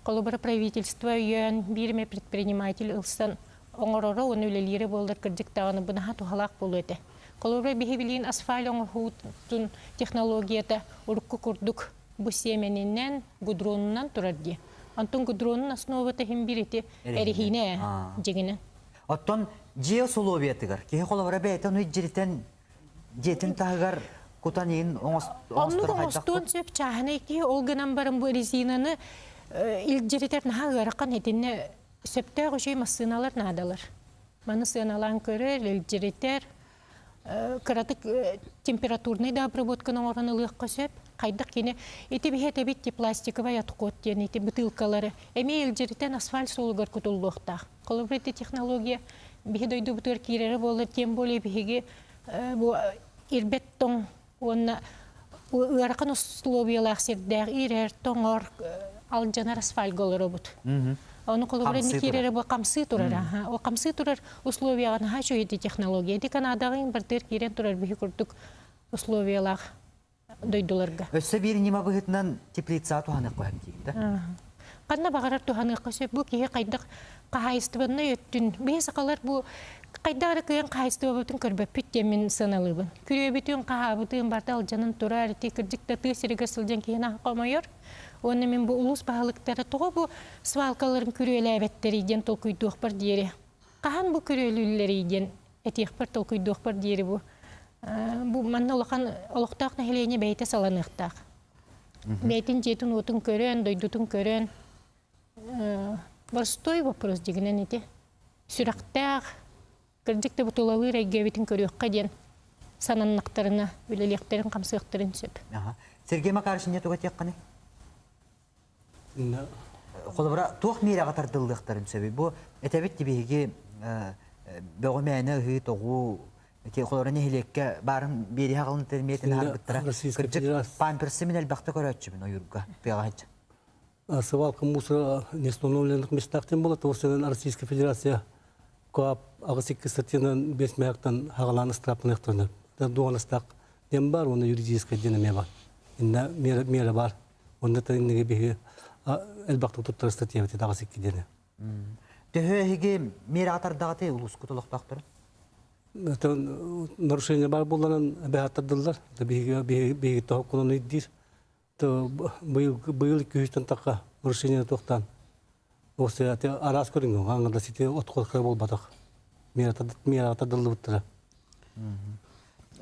холобура правительство өйөөн, биир эмэ предприниматель ылсан оҥороро уонна үлэлиирэ буоллар кырдьык даҕаны бу наһаа туһалаах буолуо этэ. Холобура биһи билигин асфальт оҥоһуутун технологията урукку курдук бу сиэмэнинэн, гудронунан турар дии. Онтон гудронун основата иһин биир ити эрэһиинэ дьиҥинэн. Оттон дьиэ усулуобуйатыгар киһи холобура бэйэтэ ону илдьиритэн дьиэтин таһыгар кутан иин оҥостор оҥостуон сөп чааһынай киһи ол гынан баран бу резинаны илдьиритэр наһаа ыарахан итиннэ сөптөөх үчүгэй массыыналар наадалар. Маны сыаналаан көрөр, илдьиритэр, кыратык температурнай да обработканы оҥорон ылыахха сөп. Хайдах кини ити биһи этэбит пластиковай отход диэн ити бытыылкалары эмиэ илдьиритэн асфальт суолугар кутуллуохтаах. Холобур ити технология биһи дойдубутугар киирэрэ буоллар, тем более биһиги бу ирбэт тоҥ уонна ыарахан условиялаах сирдээх иирэр, тоҥор, алдьанар асфальтга олоробут. Ону холобура инник киирэрэ бу хамсыы турар. О хамсыы турар условияҕа наһаа үчүгэй ити технология. Ити Канадаҕа импортер киирэн турар биһи курдук условиялаах дойдуларга. Өссө биир ньыма быһыытынан теплица туһаныахха сөп диигин да? Ханна баҕарар туһаныахха сөп. Бу киһи хайдах хаһаайыстыбаннай өттүн, биһи сахалар бу хайдах эрэ кыайан хаһаайыстыбабытын көрбөппүт диэн мин сыаналыыбын. Күрүөбүтүн, хаһаабытын барыта алдьанан турар, ити кырдьык да тыа сиригэр сылдьан киһи наһаа хомойор. Уонна мин бу улуус баһылыктара тоҕо бу свалкаларын күрүөлээбэттэрий диэн толкуйдуохпар диэри. Хаһан бу күрүөлүүллэрий диэн этиэхпэр толкуйдуохпар диэри бу бу манна улахан олохтоох нэһилиэнньэ бэйэтэ саланыахтаах. Бэйэтин дьиэтин-уотун көрөн, дойдутун көрөн боростуой вопрос дьигинэн ити. Сүрэхтээх, кырдьык да бутулалыыр эйгэбитин көрүөххэ диэн сананнахтарына үлэлиэхтэрин, хамсыахтарын сөп. Сергей Макарович, не туга этиэххиний? Холобура, туох миэрэҕэ тардыллыахтарын сөбүй? Бу этэбит биһиги бөҕү мээнэ ыһыы тоҕуу ити холобура нэһилиэккэ баарын биэриһэ аҕалын термиэтин аһарбыттара. Кырдьык, памперсы мин элбэхтэ көрөөччүбүн ойуурга тыаҕа сылдьан. Свалка мусора не установленных местах тем более, того Российская Федерация КОАП аҕыс икки статьянан бес мээктан хагалаан ыстаапыныахтарына дуоҕанастаах диэн бар уонна юридическай диэн эмиэ бар. Инна миэрэ бар. Онно инниги биһи элбэхтик туттар статьябыт аҕыс икки диэни. Төһө эһиги миэрэ атардаҕаты улуускут олохтоохтору? Нарушение бар булланан бэһаттардылар. Биһиги биһиги тоһоккунан ыйдиир. Быйыл быйыл күһүстэн тахха нарушение туохтан араас көрүҥ аңгада сити отход болбатах. Миэрэ тардыллыбыттара.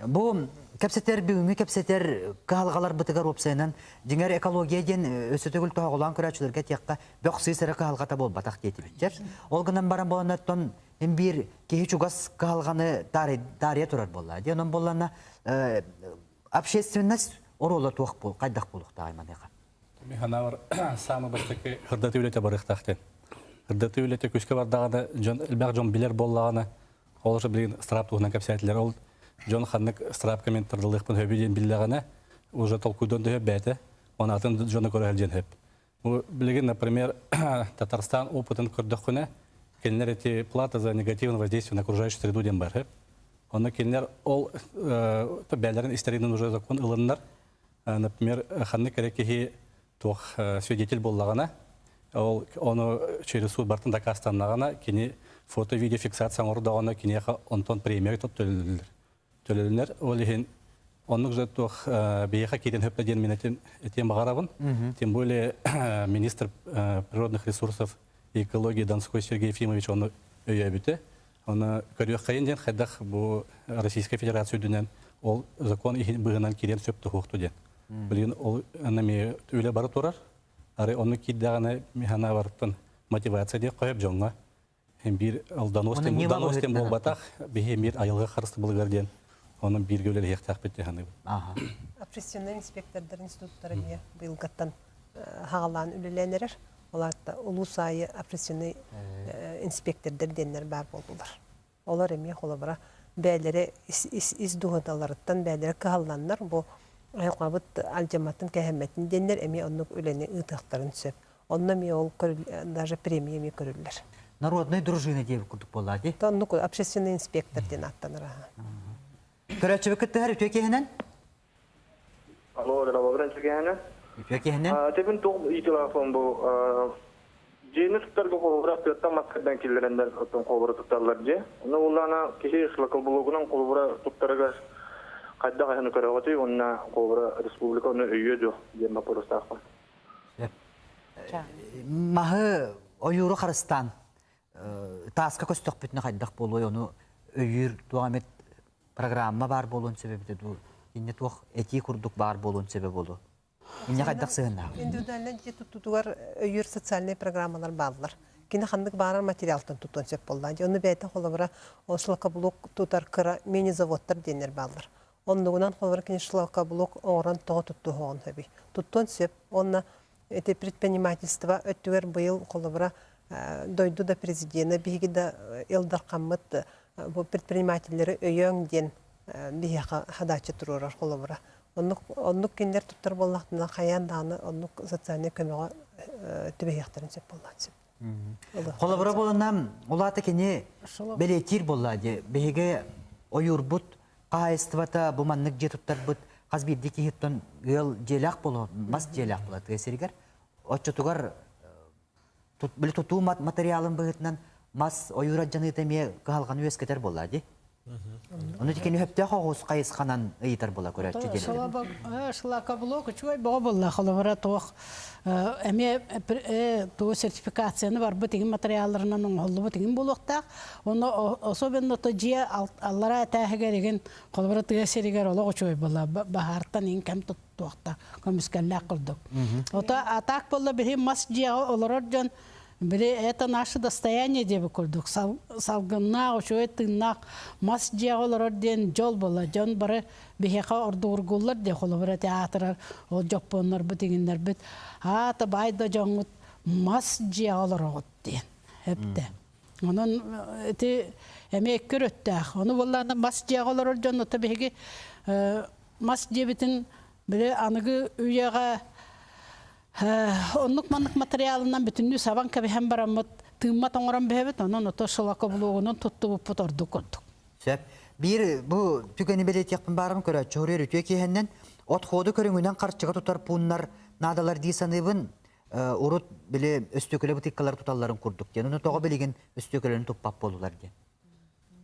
Бу кэпсэтэр бүгүҥҥү кэпсэтэр кыһалҕаларбытыгар уопсайынан дьиҥэр экология диэн өссө төгүл тоһоҕолоон көрөөччүлэргэ этиэххэ бөх сыыс эрэ кыһалҕата буолбатах диэтибиттэр. Ол гынан баран буоланнартан ин биир киһи чугас кыһалҕаны таарыйа турар буолла. Диэн онон буоллана общественность оруола туох буол хайдах буолуохтааҕый маныаха? Миханавар саамы бастакы ырдаты үлэтэ барыахтаах диэн. Ырдаты үлэтэ күскэ бардаҕына дьон элбэх дьон билэр буоллаҕына ол ошо билигин страп туһунан кэпсээтилэр. Ол дьон ханнык страпка мен тардылыахпын хөбү диэн биллэҕинэ уже толкуйдан төһө бээтэ он атын дьону көрө диэн хөп. Бу билигин, например, Татарстан опытын көрдөххүнэ, кинилэр эти плата за негативное воздействие на окружающую среду диэн бар. Хөп. Онно кинилэр ол бээлэрин истэринэн уже закон ылыннар. Например, ханнык эрэ киһи туох свидетель буоллаҕына, ол ону через суд бартын дакаастаннаҕына, кини фото-видеофиксация оҥордоҕуна, киниэхэ онтон премия төлөлүллэр. Төлөлүнэр. Ол иһин оннук же туох биһиэхэ киирэн хөптө диэн мин этиэн баҕарабын. Тем более министр природных ресурсов и экологии Донской Сергей Ефимович ону өйөөбүтэ. Оны көрүөххэйин диэн хайдах бу Российская Федерация үрдүнэн ол закон иһин быһынан кириэн сөп туһуохту диэн. Билигин ол аны үлэ бара турар. Ары онну киирдэҕинэ михана барыттан мотивация диэх қойып дьоҥҥо биир ол донос тем буолбатах биһи мир айылҕа харыстыбылыгар диэн онон бииргэ үлэлэһиэхтээхпит дии Общественный инспектордар институттара эмиэ быйылгаттан хаҕалаан үлэлээн эрэр. Олаатта улуус аайы общественный инспектордар диэннэр баар буолдулар. Олор эмиэ холобура бээлэри ис дууһаларыттан бээлэри кыһалланнар бу айылҕабыт алдьамматын кэһэммэтин диэннэр эмиэ оннук үлэни ыытыахтарын сөп. Онно эмиэ ол даже премия эмиэ көрүллэр. Народная дружина диэбит курдук буолла дии. Оннук общественный инспектор диэн ааттанар. Көрөөччүбүт кыттыһар үтүө киһинэн? Алло, добрый день. Үтүө киһинэн? Тебин туох ыйытылаахпын бу дьиэни туттарга холобура тыаттан маскардан киллэрэннэр оттон холобура тутталлар дьиэ. Онно улаана киһи шлакоблогунан холобура туттарыгар хайдах аһыны көрөҕүтүй уонна холобура республика ону өйүө дуо диэн боппуруостаахпын. Маһы ойууру харыстаан тааска көстөхпүтүнэ хайдах буолуой ону өйүүр туох эмит программа баар буолуон сөбө эбитэ дуу инньэ туох этии курдук баар буолуон сөбө буолуо инньэ хайдах сыһыннаах Индивидуальнай дьиэ туттутугар өйүүр социальнай программалар бааллар. Кини ханнык баарар материалтан тутуон сөп буолла. Онну бэйэтэ холобура ол шлакоблок тутар кыра мини-заводтар диэннэр бааллар. Оннугунан холобура кини шлакоблок оҥорон тоҕо туттуоҕун сөбүй. Туттуон сөп. Онно эти предпринимательство өттүгэр быйыл холобура дойду да президена биһиги да Ил Дархаммыт бу предпринимателлэри өйөөҥ диэн биһиэхэ хадааччы туруорар холобура. Оннук оннук кинилэр туттар буоллахтарына хайаан даҕаны оннук социальнай көмөҕө түбэһиэхтэрин сөп буоллаан сөп. Холобура буолана улаата кини бэлиэтиир буолла дии. Биһиги ойуурбут хаһаайыстыбата бу маннык дьиэ туттарбыт хас биирдии киһиттэн ыал дьиэлээх буолуо, мас дьиэлээх буолар тыа сиригэр. Оччотугар били тутуу материалын быһыытынан мас ойуур алдьаныыта эмиэ кыһалҕаны үөскэтэр буолла дии. Ону тикини хөптөөх оҕус хайысханан ыйытар була көрөөччү диэн. Шлакоблок үчүгэй бөҕө буолла. Холобура туох эмиэ тугу сертификацияны барбыт игин материалларынан оҥоһуллубут игин буолуохтаах. Оны особенно то дьиэ аллара этээһигэр игин холобура тыа сиригэр олох үчүгэй буолла. Баһаартан игин кэм туохта көмүскэллээх курдук. Ото атак буолла биһи мас дьиэҕэ олорор дьон били это наше достояние диэби курдук салгыннаах үчүгэй тыыннаах мас дьиэҕэ олорор диэн дьол буолла. Дьон бары биһиэхэ ордугургуллар диэ холобура театрар ол дьоппуоннарбыт иҥиннэрбит аата баай да дьоҥҥут мас дьиэҕэ олороҕут диэн эптэ. Онон ити эмиэ икки өрүттээх. Ону буоллаҕына мас дьиэҕэ олорор дьон ото биһиги мас дьиэбитин били аныгы үйэҕэ оннук маннык материалынан бүтүннүү сабан кэбиһэн бараммыт тыыммат оҥорон бэһэбит, онон ото шлакоблогунан туттубуппут ордук курдук. Сөп. Биир бу түгэни бэлиэтиэхпин баарым көрөөччү хоруйар үтүө киэһэннэн отходу көрүҥүнэн харчыга тутар пууннар наадалар дии саныыбын. Урут били өстүөкүлэ бытыыккалар туталларын курдук диэн. Ону тоҕо билигин өстүөкүлэни туппат буолулар диэн.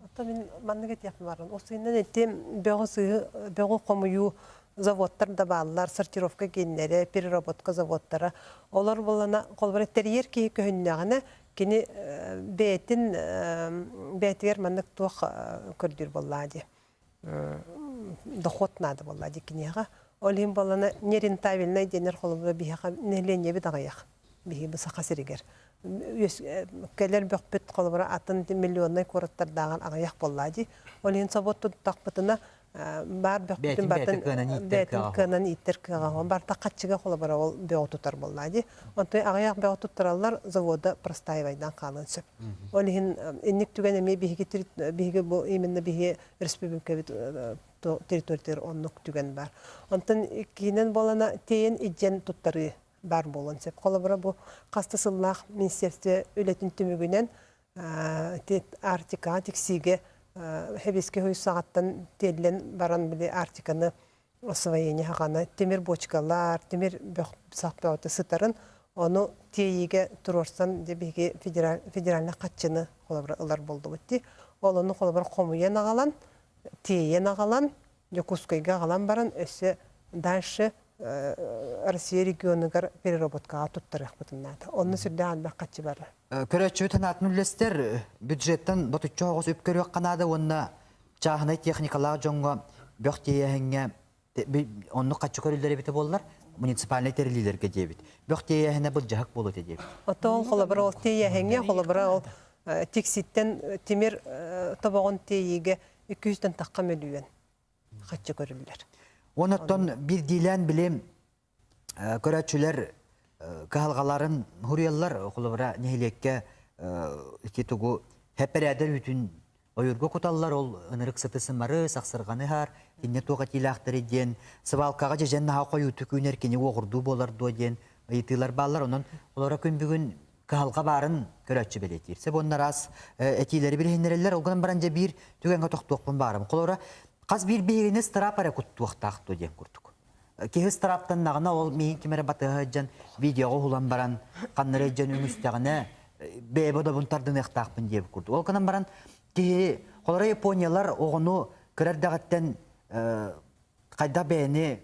Оттон мин маннык этиэхпин баарым. Осуйунан этим бөҕү сыыһы бөҕү хомуйуу заводтар да бааллар, сортировка кииннэрэ, переработка заводтара. Олор буоллана холобура тэрийэр киһи көһүннэҕинэ кини бэйэтин бэйэтигэр маннык туох көрдүүр буоллаа дии. доход наада болла ди киниэхэ. Ол иһин буоллана нерентабельнай диэнэр холобура биһиэхэ нэһилиэнньэбит аҕыйах. Биһиги бу Саха сиригэр. Кэлэр бөхпүт холобура атын миллионнай куораттардааҕар аҕыйах буолла ди. Ол иһин собуот туттахпытына баар бөхпүтүн батын бээтин кыанан ииттэр кыаҕа барта хаччыга холобура ол бөҕү тутар буолла ди. Онтон аҕыйах бөҕү туттараллар завода простаивайдан хаалан сөп. Ол иһин инник түгэн эмиэ биһиги биһиги бу именно биһиги республикабыт территориятыгар оннук түгэн бар. Онтон иккиһинэн буолана тиэйэн идьэн туттарыы бар буолуон сөп. Холобура бу хаста сыллаах министерство үлэтин түмүгүнэн Арктикаҕа тиксиигэ Хэбиэскэй Союз саҕаттан тиэллэн баран били Арктиканы освоение хаҕана тимир бочкалар, тимир бөх сах бөҕөтө сытарын ону тиэйиигэ туруорсан дьэ биһиги федеральнай хаччыны холобура ылар буолдубут дии. Ол ону холобура хомуйан аҕалан, тиэйэн аҕалан, Дьокуускайга аҕалан баран өссө дальше Россия регионугар переработкаҕа туттарыахпытын наада. Онно сүрдээх элбэх хаччы барар. Көрөөччүбүт санаатын үллэстэр, бюджеттан ботуччу оҕус үп көрүөххэ наада уонна чааһынай техникалаах дьоҥҥо бөх тиэйээһиҥҥэ оннук хаччы көрүллэр эбитэ буоллар, муниципальнай тэриллиилэргэ диэбит. Бөх тиэйээһинэ былдьаһык буолуо этэ диэбит. Оттон холобура ол тиэйээһиҥҥэ, холобура ол тикситтэн тимир тобоҕун тиэйиигэ 200-тэн тахха мөлүйүөн хаччы көрүллэр. Онон биирдиилээн билим көрөөччүлэр кыһалҕаларын хуруйаллар, холобура нэһилиэккэ ити тугу хэппэрээдэр үүтүн ойуурга куталлар, ол ынырык сыты сымары, сахсырҕаны ыһар, кинини туох этиилээхтэри диэн, сыбаалкаҕа дьэдьэн наһаа хойуутук үүнэр кини уоҕурдуу буолар дуо диэн ыйытыылар бааллар. Онон олоро күн бүгүн кыһалҕа баарын көрөөччү бэлиэтиир. Сөп уонна араас этиилэри билиһиннэрэллэр. Ол гынан баран дьэ биир түгэҥҥэ тохтуохпун баарым. Холобура, хас биир биһигини ыстыраап эрэ куттуохтаах дуо диэн курдук. Киһи ыстырааптаннаҕына ол миигин ким эрэ батыһа сылдьан видеоҕа уһулан баран ханна эрэ дьон үҥүстэҕинэ бэйэбэ одобун тардыныахтаахпын диэбит курдук. Ол гынан баран киһи холоро япониялар оҕону кыра эрдэҕиттэн хайдах бэйэни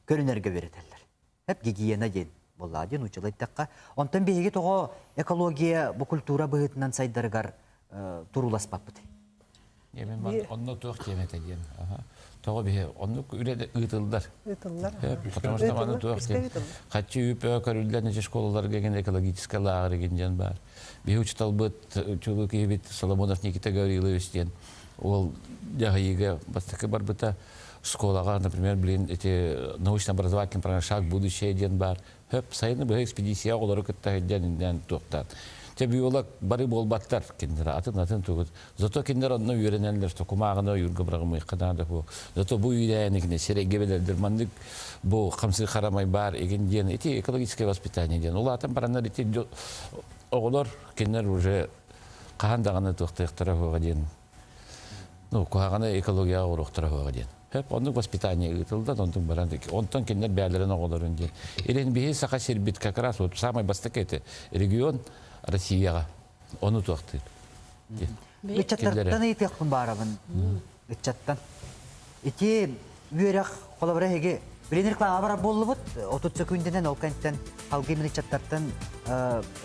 көрүнэргэ үөрэтэллэр. Эп гигиена диэн буоллаҕа диэн учуутал эттэххэ. Онтон биһиги тоҕо экология бу культура быһыытынан сайдарыгар турууласпаппытый? Мен онно туох диэм этэ диэн. Тоҕо биһи оннук үлэ ыытыллар. Ыытыллар. Потому что маны туох диэн. Хаччы үп көрүллэн ичи школаларга ген экологическай лааҕыр ген диэн бар. Биһи учуталбыт чулуу киһибит Соломонов Никита Гаврилович диэн ол дьаһайыыга бастакы барбыта школаҕа, например, блин, эти научно-образовательный программа «Шаг будущее» диэн бар. Хөп, сайыны быһа экспедиция оҕолору кытта сылдьан иннэн туохтаан. Те биолог бары буолбаттар кинилэр атын атын тугут. Зато кинилэр онно үөрэнэллэр, что кумааҕыны ойуурга быраҕымыахха наада бу. Зато бу үүнээни кини сирэйгэ билэрдэр маннык бу хамсыы харамай баар игин диэн ити экологическое воспитание диэн. Улаатан бараннар ити оҕолор кинилэр уже хаһан даҕаны туохтуохтара суоҕа диэн ну, куһаҕаны экологияҕа оруохтара суоҕа диэн. Хөп, оннук воспитание ыытылдан, онтун баран, онтон кинилэр бээлэрин оҕолорун диэн. Илин биһи Саха сирбит как раз вот самый бастакы это регион Россияҕа. Ону туохтыыр. Ыччаттартан ыйытыахпын баарабын. Ыччаттан. Ити үөрэх холобура эһиги билин реклама барар буоллубут. 30 секундинэн ол кэнниттэн халгыы мин ыччаттартан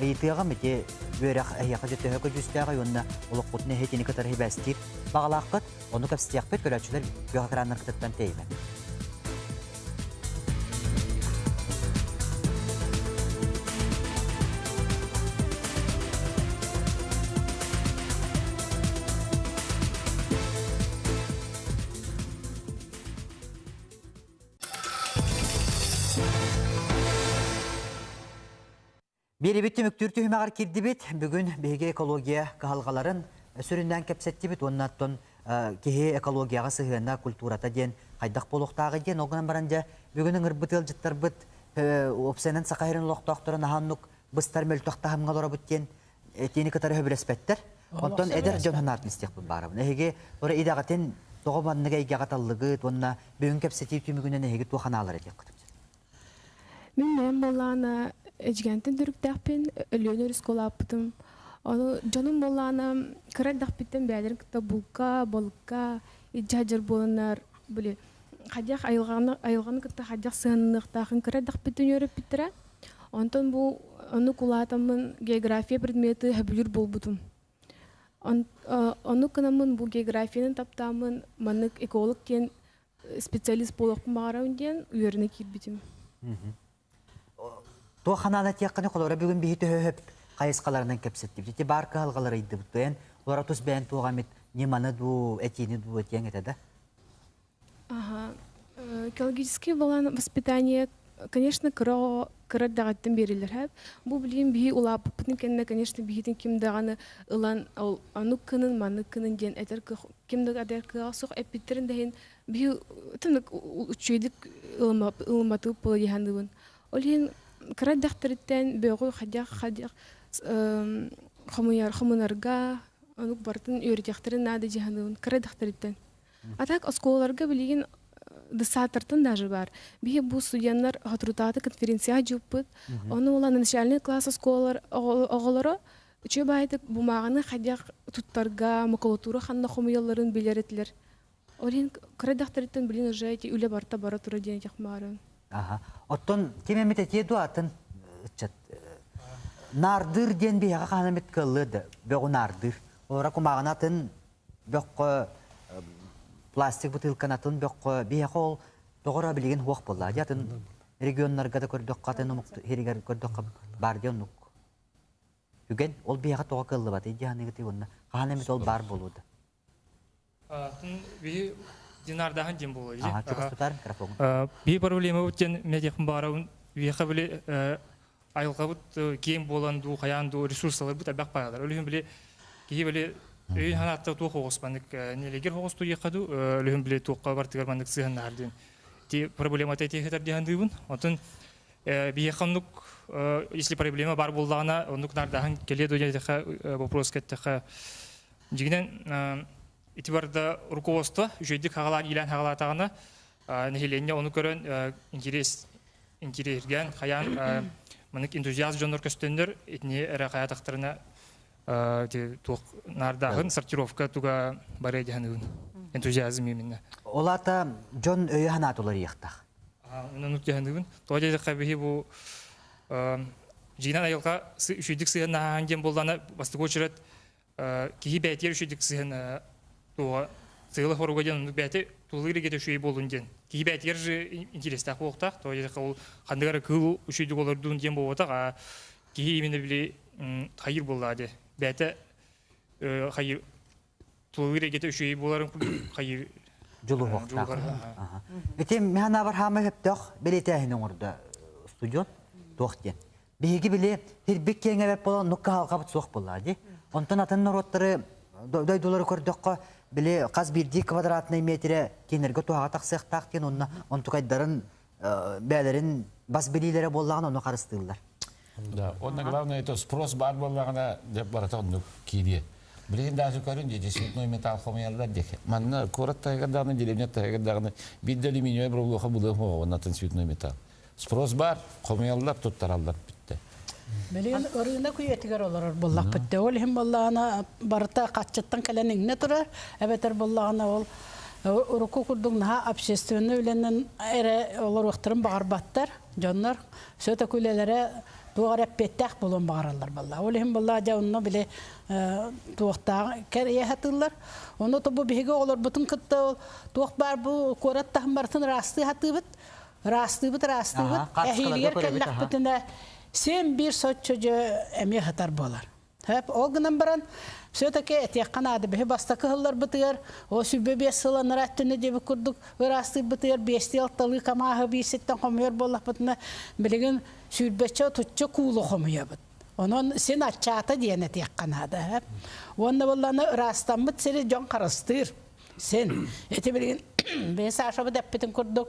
ыйытыаҕым ити үөрэх эһиэхэ дьэ төһө көдьүүстээҕий уонна олоххутун эһиэтини кытары сибээстиир баҕалааххыт. Ону кэпсэтиэхпит көрөөччүлэр күөх экраннаргытыттан тэйимэҥ. Биэрибит түмүктүүр түһүмэҕэр киирдибит. Бүгүн биһиги экология кыһалҕаларын сүрүннээн кэпсэттибит уонна оттон киһи экологияҕа сыһыана, культурата диэн хайдах буолуохтааҕый диэн. Ол гынан баран дьэ бүгүн ыҥырбыт ыалдьыттарбыт уопсайынан Саха сирин олохтоохторо наһаа оннук быстар мөлтөх таһымҥа олоробут диэн этиини кытары сөбүлэспэттэр. Онтон эдэр дьон санаатын истиэхпин баарабын. Эһиги ора идэҕитин тоҕо маннык эйгэҕэ таллыгыт уонна бүгүн кэпсэтии түмүгүнэн эһиги туох анаалар этиэххитин? Мин бэйэм буоллаҕына Эдьигээнтэн төрүттээхпин, Өлүөнэ өрүскэ улааппытым. Ону дьонум буоллаҕына кыра эрдэхпиттэн бэйэлэрин кытта булка, балыкка илдьэ сылдьар буоланнар, били хайдах айылҕаны, айылҕаны кытта хайдах сыһыанныахтаахын кыра эрдэхпиттэн үөрэппиттэрэ. Онтон бу оннук улаатаммын география предметы сөбүлүүр буолбутум. Оннук гынаммын бу географияны таптааммын маннык эколог диэн специалист буолуохпун баҕарабын диэн үөрэнэ киирбитим. Туох ханаана тиэххини холобура бүгүн биһи төһө хайысхаларынан кэпсэттибит. Ити бар кыһалҕалары ыйдыбыт. Эн олора тус бэйэн туох эмит ньыманы дуу, этиини дуу этиэҥ этэ да? Ага. Экологический болан воспитание, конечно, кыра кыра даҕаттан берилер хэп. Бу билим биһи улааппытын кэннэ, конечно, биһитин ким даҕаны ылан ол анук кынын, маннык кынын диэн этер ким да этер кыаҕа суох эппиттерин да иһин биһи тынык үчүгэйдик ылымматыбыт буола диэханыбын. Ол иһин кыра дэхтэриттэн бөҕү хадьах хадьах хомуйар хомунарга онук барытын үөрэтиэхтэрин наада дьаһаныбын кыра дэхтэриттэн. А так оскуолаларга билигин десаатартан даже бар. Биһи бу студенттар хотрутааты конференцияҕа дьыппыт. Ону ула начальный класс оскуолалар оҕолоро үчүгэй баайдык бумааҕаны хайдах туттарга, макулатура ханна хомуйалларын билэр этилэр. Ол иһин кыра дэхтэриттэн билин уже эти үлэ барта бара тура диэн этих-маарын. Аха. Оттон ким эмит этиэ дуо атын ыччат наардыыр диэн биһиэхэ хаһан эмит кыаллыа да бөҕү наардыыр. Олора кумааҕыны атын бөххө пластик бытыылканы атын бөххө биһиэхэ ол тоҕо билигин хуох буолла. Дьэ атын регионнарга да көрдөххө атын омук иһигэр көрдөххө баар диэн оннук. Үгэн ол биһиэхэ тоҕо кыаллыбатый дии саныыгытый уонна хаһан эмит ол баар буолуо да. Атын биһи динардаһын диэн буолуо дии. Аха, чугас тутар микрофон. Биһи проблема диэн медиахын баарабын биһиэхэ били айылҕабыт киэҥ буолан дуу, хайаан дуу ресурсаларбыт элбэх баалар. Ол иһин били киһи били өйүн санаатта туох оҕус маннык нэлэгир оҕус туйахха дуу, өлүһүн били туохха бартыгар маннык сыһаннаһар диэн. Ти проблемата тиэхэтэр диэн дыыбын. Отун биһиэхэ оннук если проблема бар буоллаҕына, оннук наардаһын кэлиэ дуу диэтэхэ вопрос кэттэхэ Дьигинэн ити барда руководство үчүгэйдик хаҕалаан иилээн хаҕалаатаҕына нэһилиэнньэ ону көрөн интерес интириэһиргээн хайаан маннык энтузиаст дьоннор көстөннөр итини эрэ хайаатахтарына туох наардааһын сортировка туга барыа диһаныгын энтузиазм именно. Ол аата дьон өйө санаата уларыйыахтаах. Оннук диһаныгын. Тоҕо диэтэххэ биһи бу дьиинэн айылҕа үчүгэйдик сыһыаннаһаан диэн буоллаҕына бастакы очерет киһи бэйэтигэр үчүгэйдик сыһыан туоҕа сыала хоруга диэн оннук бэйэтэ тулалыыр эйгэтэ үчүгэй буоллун диэн киһи бэйэтигэр же интерестээх буолуохтаах тоҕо диэтэххэ ол ханнык эрэ кыыл үчүгэйдик олордун диэн буолбатах а киһи именно били хайыр буоллаҕа дии бэйэтэ хайыр тулалыыр эйгэтэ үчүгэй буоларын курдук хайыр дьулуһуохтаах. Ити мин абар хаама сөптөөх бэлиэтээһин оҥордо студент туох диэн. Биһиги били хирбик киэҥ эбэт буолан оннук кыһалҕабыт суох буоллаҕа дии. Онтон атын норуоттары дойдулары көрдөххө били хас биирдии квадратный метрэ кинилэргэ туһаҕа тахсыахтаах диэн онно онтукайдарын бээлэрин бас билиилэрэ буоллаҕына ону харыстыыллар. Да, онно главное это спрос баар буоллаҕына дьэ барыта оннук киириэ. Билигин даже көрүн дии цветной металл хомуйаллар диэки. Манна куорат таһыгар даҕаны, деревня таһыгар даҕаны биир да алюминиевай бробулуоха булуом суоҕа оннатын цветной металл. Спрос бар, хомуйаллар, туттараллар бүттэ. Билигин ырыынак үйэтигэр олорор буоллахпыт дэ. Ол иһин буоллаҕына барыта хаччыттан кэлэн иҥнэ турар, эбэтэр буоллаҕына ол урукку курдук наһаа общественный үлэнэн эрэ олоруохтарын баҕарбаттар дьоннор. Все-таки үлэлэрэ туох эрэ эппиэттээх буолуон баҕараллар буолла. Ол иһин буоллаҕа дьэ онно били туохтаах кэрийэ сатыыллар. Ону то бу биһиги оҕолорбутун кытта ол туох баар бу куорат таһын барытын ыраастыы сатыыбыт. Ыраастыыбыт, ыраастыыбыт. Эһиилигэр кэллэхпитинэ син биир соччо дьэ эмиэ сытар буолар. Хөп, ол гынан баран все-таки этиэххэ наада биһи бастакы сылларбытыгар о 25 сыл анараа өттүнэ диэбит курдук ыраастыырбытыгар биэстии алталыы камааһы биир сиртэн хомуйар буоллахпытына билигин сүүрбэччэ отучча куулу хомуйабыт. Онон син аччаата диэн этиэххэ наада. Уонна буоллаҕына ыраастаммыт сири дьон харыстыыр. Син ити билигин бэйэ Сашабыт эппитин курдук,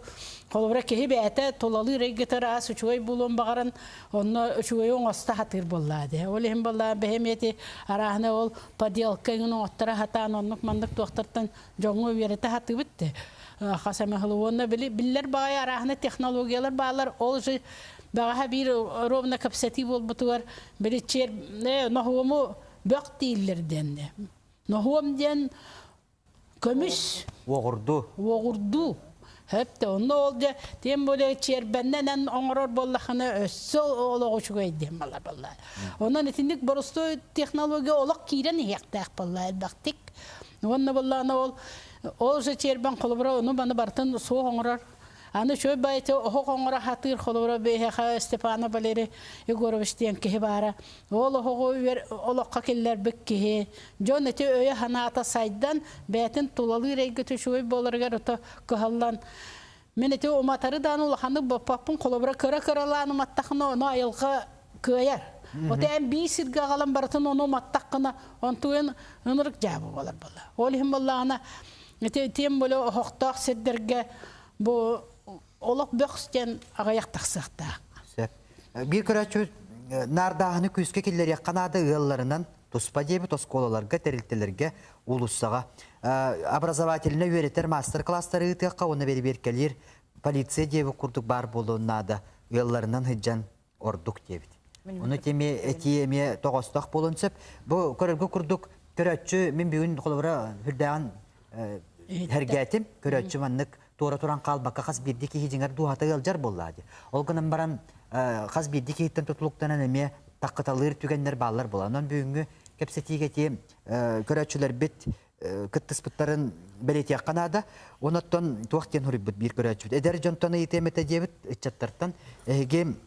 холобура киһи бэйэтэ тулалыыр эйгэтэ ыраас үчүгэй буолуон баҕаран, онно үчүгэйи оҥосто сатыыр буоллаа дии. Ол иһин буоллаа бэйэм эти арааһына ол поделка иҥин оҥотторо сатаан оннук маннык туохтартан дьоҥҥо үөрэтэ сатыыбыт дии. Хас эмэ сыл уонна били биллэр баҕайы арааһына технологиялар бааллар, ол же бэҕэһээ биир ровно кэпсэтии буолбутугар били чиэр ноһуому бөх дииллэр диэн. Ноһуом диэн көмүс. Уоҕурдуу. Уоҕурдуу. Хөп онно ол дьэ тем более чиэрбэннэнэн оҥорор буоллахына өссө олох үчүгэй диэн балар балла. Онон итинник боростуой технология олох киирэн иһиэхтээх балла элбэхтик. Уонна боллаана ол Ол же чербан холобура ону баны бартын суох оҥорор. Аны үчүгэй баайыты оһох оҥоро сатыыр холобура биһиэхэ Степанов Валерий Егорович диэн киһи баара. Ол оһоҕу олоххо киллэрбит киһи. Дьон ити өйө-санаата сайдан, бэйэтин тулалыыр эйгэтэ үчүгэй буоларыгар ото кыһаллан Мин ити уматары даҕаны улаханнык боппоппун, холобура кыра-кыралаан уматтахына ону айылҕа кыайар. Ото эн биир сиргэ аҕалан барытын ону уматтаххына, онтугун ынырык дьаабы буолар буолла. Ол иһин буоллаҕына, ити тем более оһохтоох сирдэргэ бу олох бөх диэн аҕыйах тахсыахтаах. Сөп. Биир көрөөччү наардааһыны күүскэ киллэриэххэ наада ыалларынан туспа диэбит оскуолаларга, тэрилтэлэргэ, уулуссаҕа. Образовательнай үөрэтэр маастар-кылаастары ыытыахха уонна бэрэбиэркэлиир полиция диэбит курдук баар буолуон наада ыалларынан сылдьан ордук диэбит. Ону теми этии эмиэ тоҕостоох буолуон сөп. Бу көрөргө курдук көрөөччү мин бүгүн холобура үрдээҕин хэргээтим. Көрөөччү маннык туора туран хаалбакка хас биирдии киһи дьиҥэр дууһата ыалдьар буоллаа дии. Ол гынан баран хас биирдии киһиттэн тутулуктанан эмиэ таккыталыыр түгэннэр бааллар буолар. Онон бүгүҥҥү кэпсэтиигэ ити көрөөччүлэрбит кыттыспыттарын бэлиэтиэххэ наада. Онон туох диэн хоруйбут биир көрөөччүбүт. Эдэр дьонтон ыйытыам этэ диэбит ыччаттартан эһиги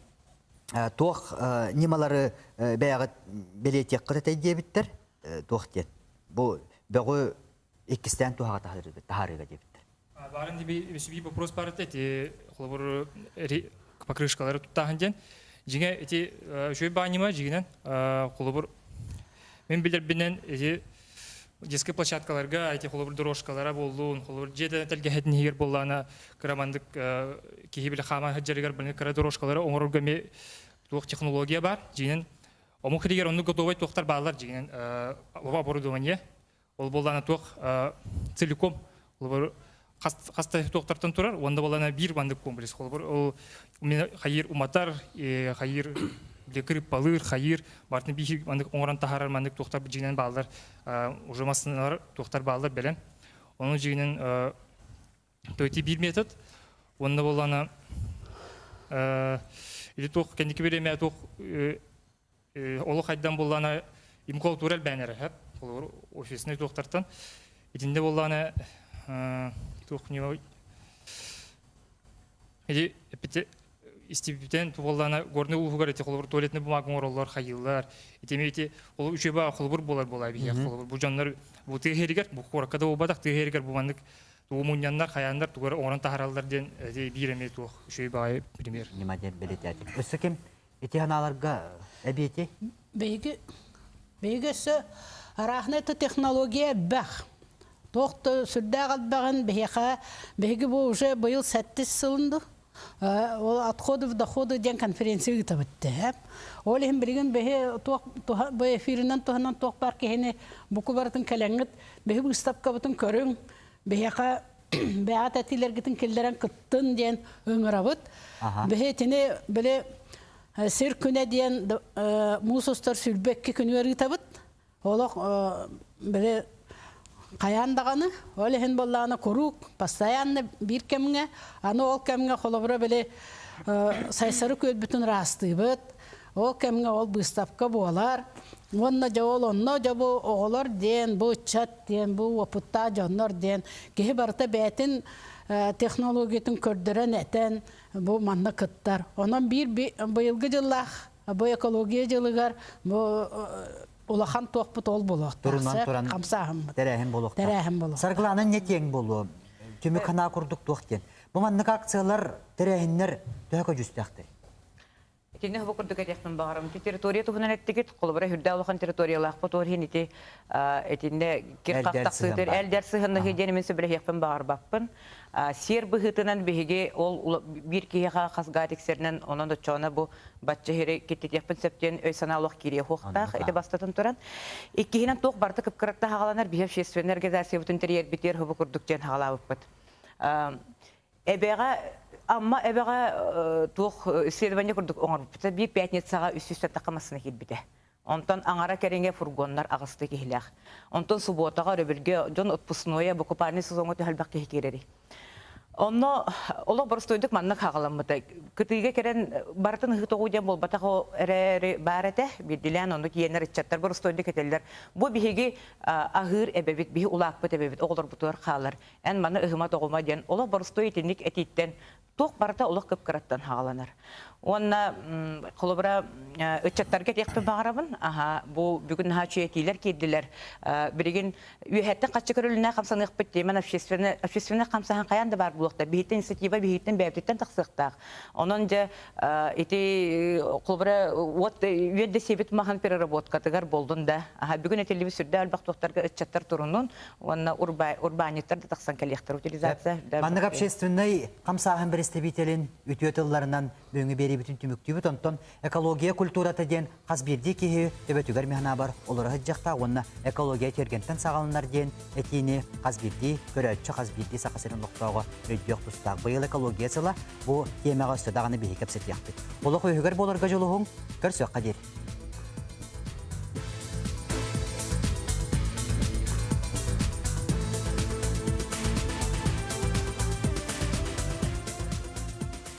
туох ньымалары бэйэҕит бэлиэтиэххит этэй диэбиттэр туох диэн. Бу бөҕү иккистээн туһаҕа таһаарыыга диэбиттэр. Баарын диби вопрос бар эти холобур покрышкалары туттааһын диэн. Дьиҥэ ити үчүгэй баанньыма дьигинэн холобур мен билэрбинэн ити детскай площадкаларга эти холобур дорожкалара буоллун, холобур дьиэ тэлгэһэтин иһигэр буоллаана кырамандык киһи биле хаама сылдьарыгар били кыра дорожкалары оҥорорго эмиэ туох технология бар. Дьигинэн омук иһигэр оннук готовай туохтар бааллар дьигинэн оборудование Ол буоллаана туох целиком холобур хаста туохтартан турар уонна буоллаана биир маннык комплекс холобур ол хайыр уматар хайыр кырыппалыыр хайыр бартын биир маннык оҥорон таһаарар маннык туохтар дьиҥинэн бааллар уже массыыналар туохтар бааллар бэлэм ону дьиҥинэн то биир метод уонна буоллаана или туох кэнники бириэмэ туох Олох хайдан буоллаана имкултуура элбээн эрэ хэп. Холобур, офиснай туохтартан. Итиннэ буоллаана туох ньыма Ити эппити истибитен буоллаана горный улууһугар ити холобур туалетный бумага оҥороллор хайыыллар. Ити эми ити ол үчүгэй холобур буолар буолаа биһиэх холобур бу дьоннор бу тыа иһэригэр бу куоракка да буолбатах тыа иһэригэр бу маннык тугу мунньаннар хайааннар тугу эрэ оҥорон таһаараллар диэн ити биир эмиэ туох үчүгэй баҕайы пример. Ньыма диэн бэлиэтээтим. Өссө ким Ити ханааларга эбиэти? Биһиги биһиги өссө арааһынай технология элбэх. Туох да сүрдээх элбэҕин биһиэхэ биһиги бу уже быйыл сэттис сылын ду ол отходы в доходы диэн конференция ыытабыт дэ. Ол иһин билигин биһи туох бу эфиринэн туһанан туох баар киһини буку барытын кэлэҥҥит биһи выставкабытын көрүҥ биһиэхэ бэйэҕит этиилэргитин киллэрэн кыттын диэн ыҥырабыт. Биһи итини били сир күнэ диэн муус устар 22 күнүгэр ыытабыт. Олох били хайаан даҕаны ол иһин буоллаҕына куруук постоянно биир кэмҥэ аны ол кэмҥэ холобура били сайсары күөлбүтүн ыраастыыбыт ол кэмҥэ ол быыстапка буолар уонна дьэ ол онно дьэ бу оҕолор диэн бу ыччат диэн бу уопуттаах дьоннор диэн киһи барыта бэйэтин технологиятын көрдөрөн этэн бу манна кыттар. Онон биир быйылгы дьыллаах бу экология дьылыгар бу улахан туохпут ол буолуохтаах. Турунан туран хамсааһыммыт. Тэрээһин буолуохтаах. Тэрээһин буолуохтаах. Саргылаана не киэҥ буолуо. Түмүк ханаа курдук туох диэн. Бу маннык акциялар, тэрээһиннэр төһө көдьүүстээхтэр? Итиннэ бу курдук этиэхпин баҕарам. Ити территория туһунан эттигит, холобура үрдэ улахан территориялаахпыт ол иһин ити итиннэ кир-хах тахсыытыр элдэр сыһыннаһыы диэн мин сөбүлэһиэхпин баҕарбаппын. Сиэр быһыытынан биһиги ол биир киһиэхэ хас гаа тиксэринэн онон оччоҕуна бу бачча иһири киттитиэхпин сөп диэн өй-санаа олох киириэ суохтаах. Ити бастатан туран. Иккиһинэн туох барыта кып-кыратта хаҕаланар биһи общественнай организациябытын тэрийэрбитигэр хобу курдук диэн хаҕалаабыппыт. Эбэҕэ Амма эбэҕэ туох исследование курдук оҥорбута. Биир пятницаҕа 300 тахха массыына киирбитэ. Онтон аҥара кэриҥэ фургоннар аҕысты киһилээх. Онтон субуотаҕа өрөбүлгэ дьон отпускнойа бу купальный сезоҥҥа төһө элбэх киһи киирэрий? Онно олох боростуойдук маннык хаҕаламмыта. Кытыыга кэлэн барытын ыһыы-тоҕуу диэн буолбатах эрээри баар этэ. Биирдилээн оннук иэнэр ыччаттар боростуойдук этэллэр. Бу биһиги аһыыр эбэбит, биһи улааппыт эбэбит оҕолорбутугар хаалар. Эн маны ыһыма-тоҕума диэн олох боростуой итинник этииттэн туох барыта олох кып-кыраттан хаҕаланар. Уонна холобура ыччаттарга этиэхпин баҕарабын. Аха, бу бүгүн наһаа үчүгэй этиилэр киирдилэр. Билигин үөһэттэн хаччы көрүлүнэ хамсаныахпыт диэмэн общественный общественный хамсаһан хайаан да баар буолуохта. Биһиттэн инициатива биһиттэн бэйэбититтэн тахсыахтаах. Онон дьэ ити холобура уот үөн да сиэбит маһын переработкатыгар болдун да. Аха, бүгүн этиллибит сүрдээх элбэх туохтарга ыччаттар турунун уонна урбаанньыттар да тахсан кэлиэхтэр утилизация. Маннык общественный хамсааһын представителин үтүө тылларынан бүгүҥҥү биэриибитин түмүктүүбүт. Онтон экология культурата диэн хас биирдии киһи төбөтүгэр механабар олоро сылдьыахтаах уонна экология тиэргэнтэн саҕаланар диэн этиини хас биирдии көрөөччү, хас биирдии Саха сирин олохтооҕо өйдүөх тустаах. Быйыл экология сыла бу тиэмэҕэ өссө даҕаны биһиги кэпсэтиэхпит. Олох үөһүгэр буоларга дьулуһуҥ, көрсүөххэ диэри.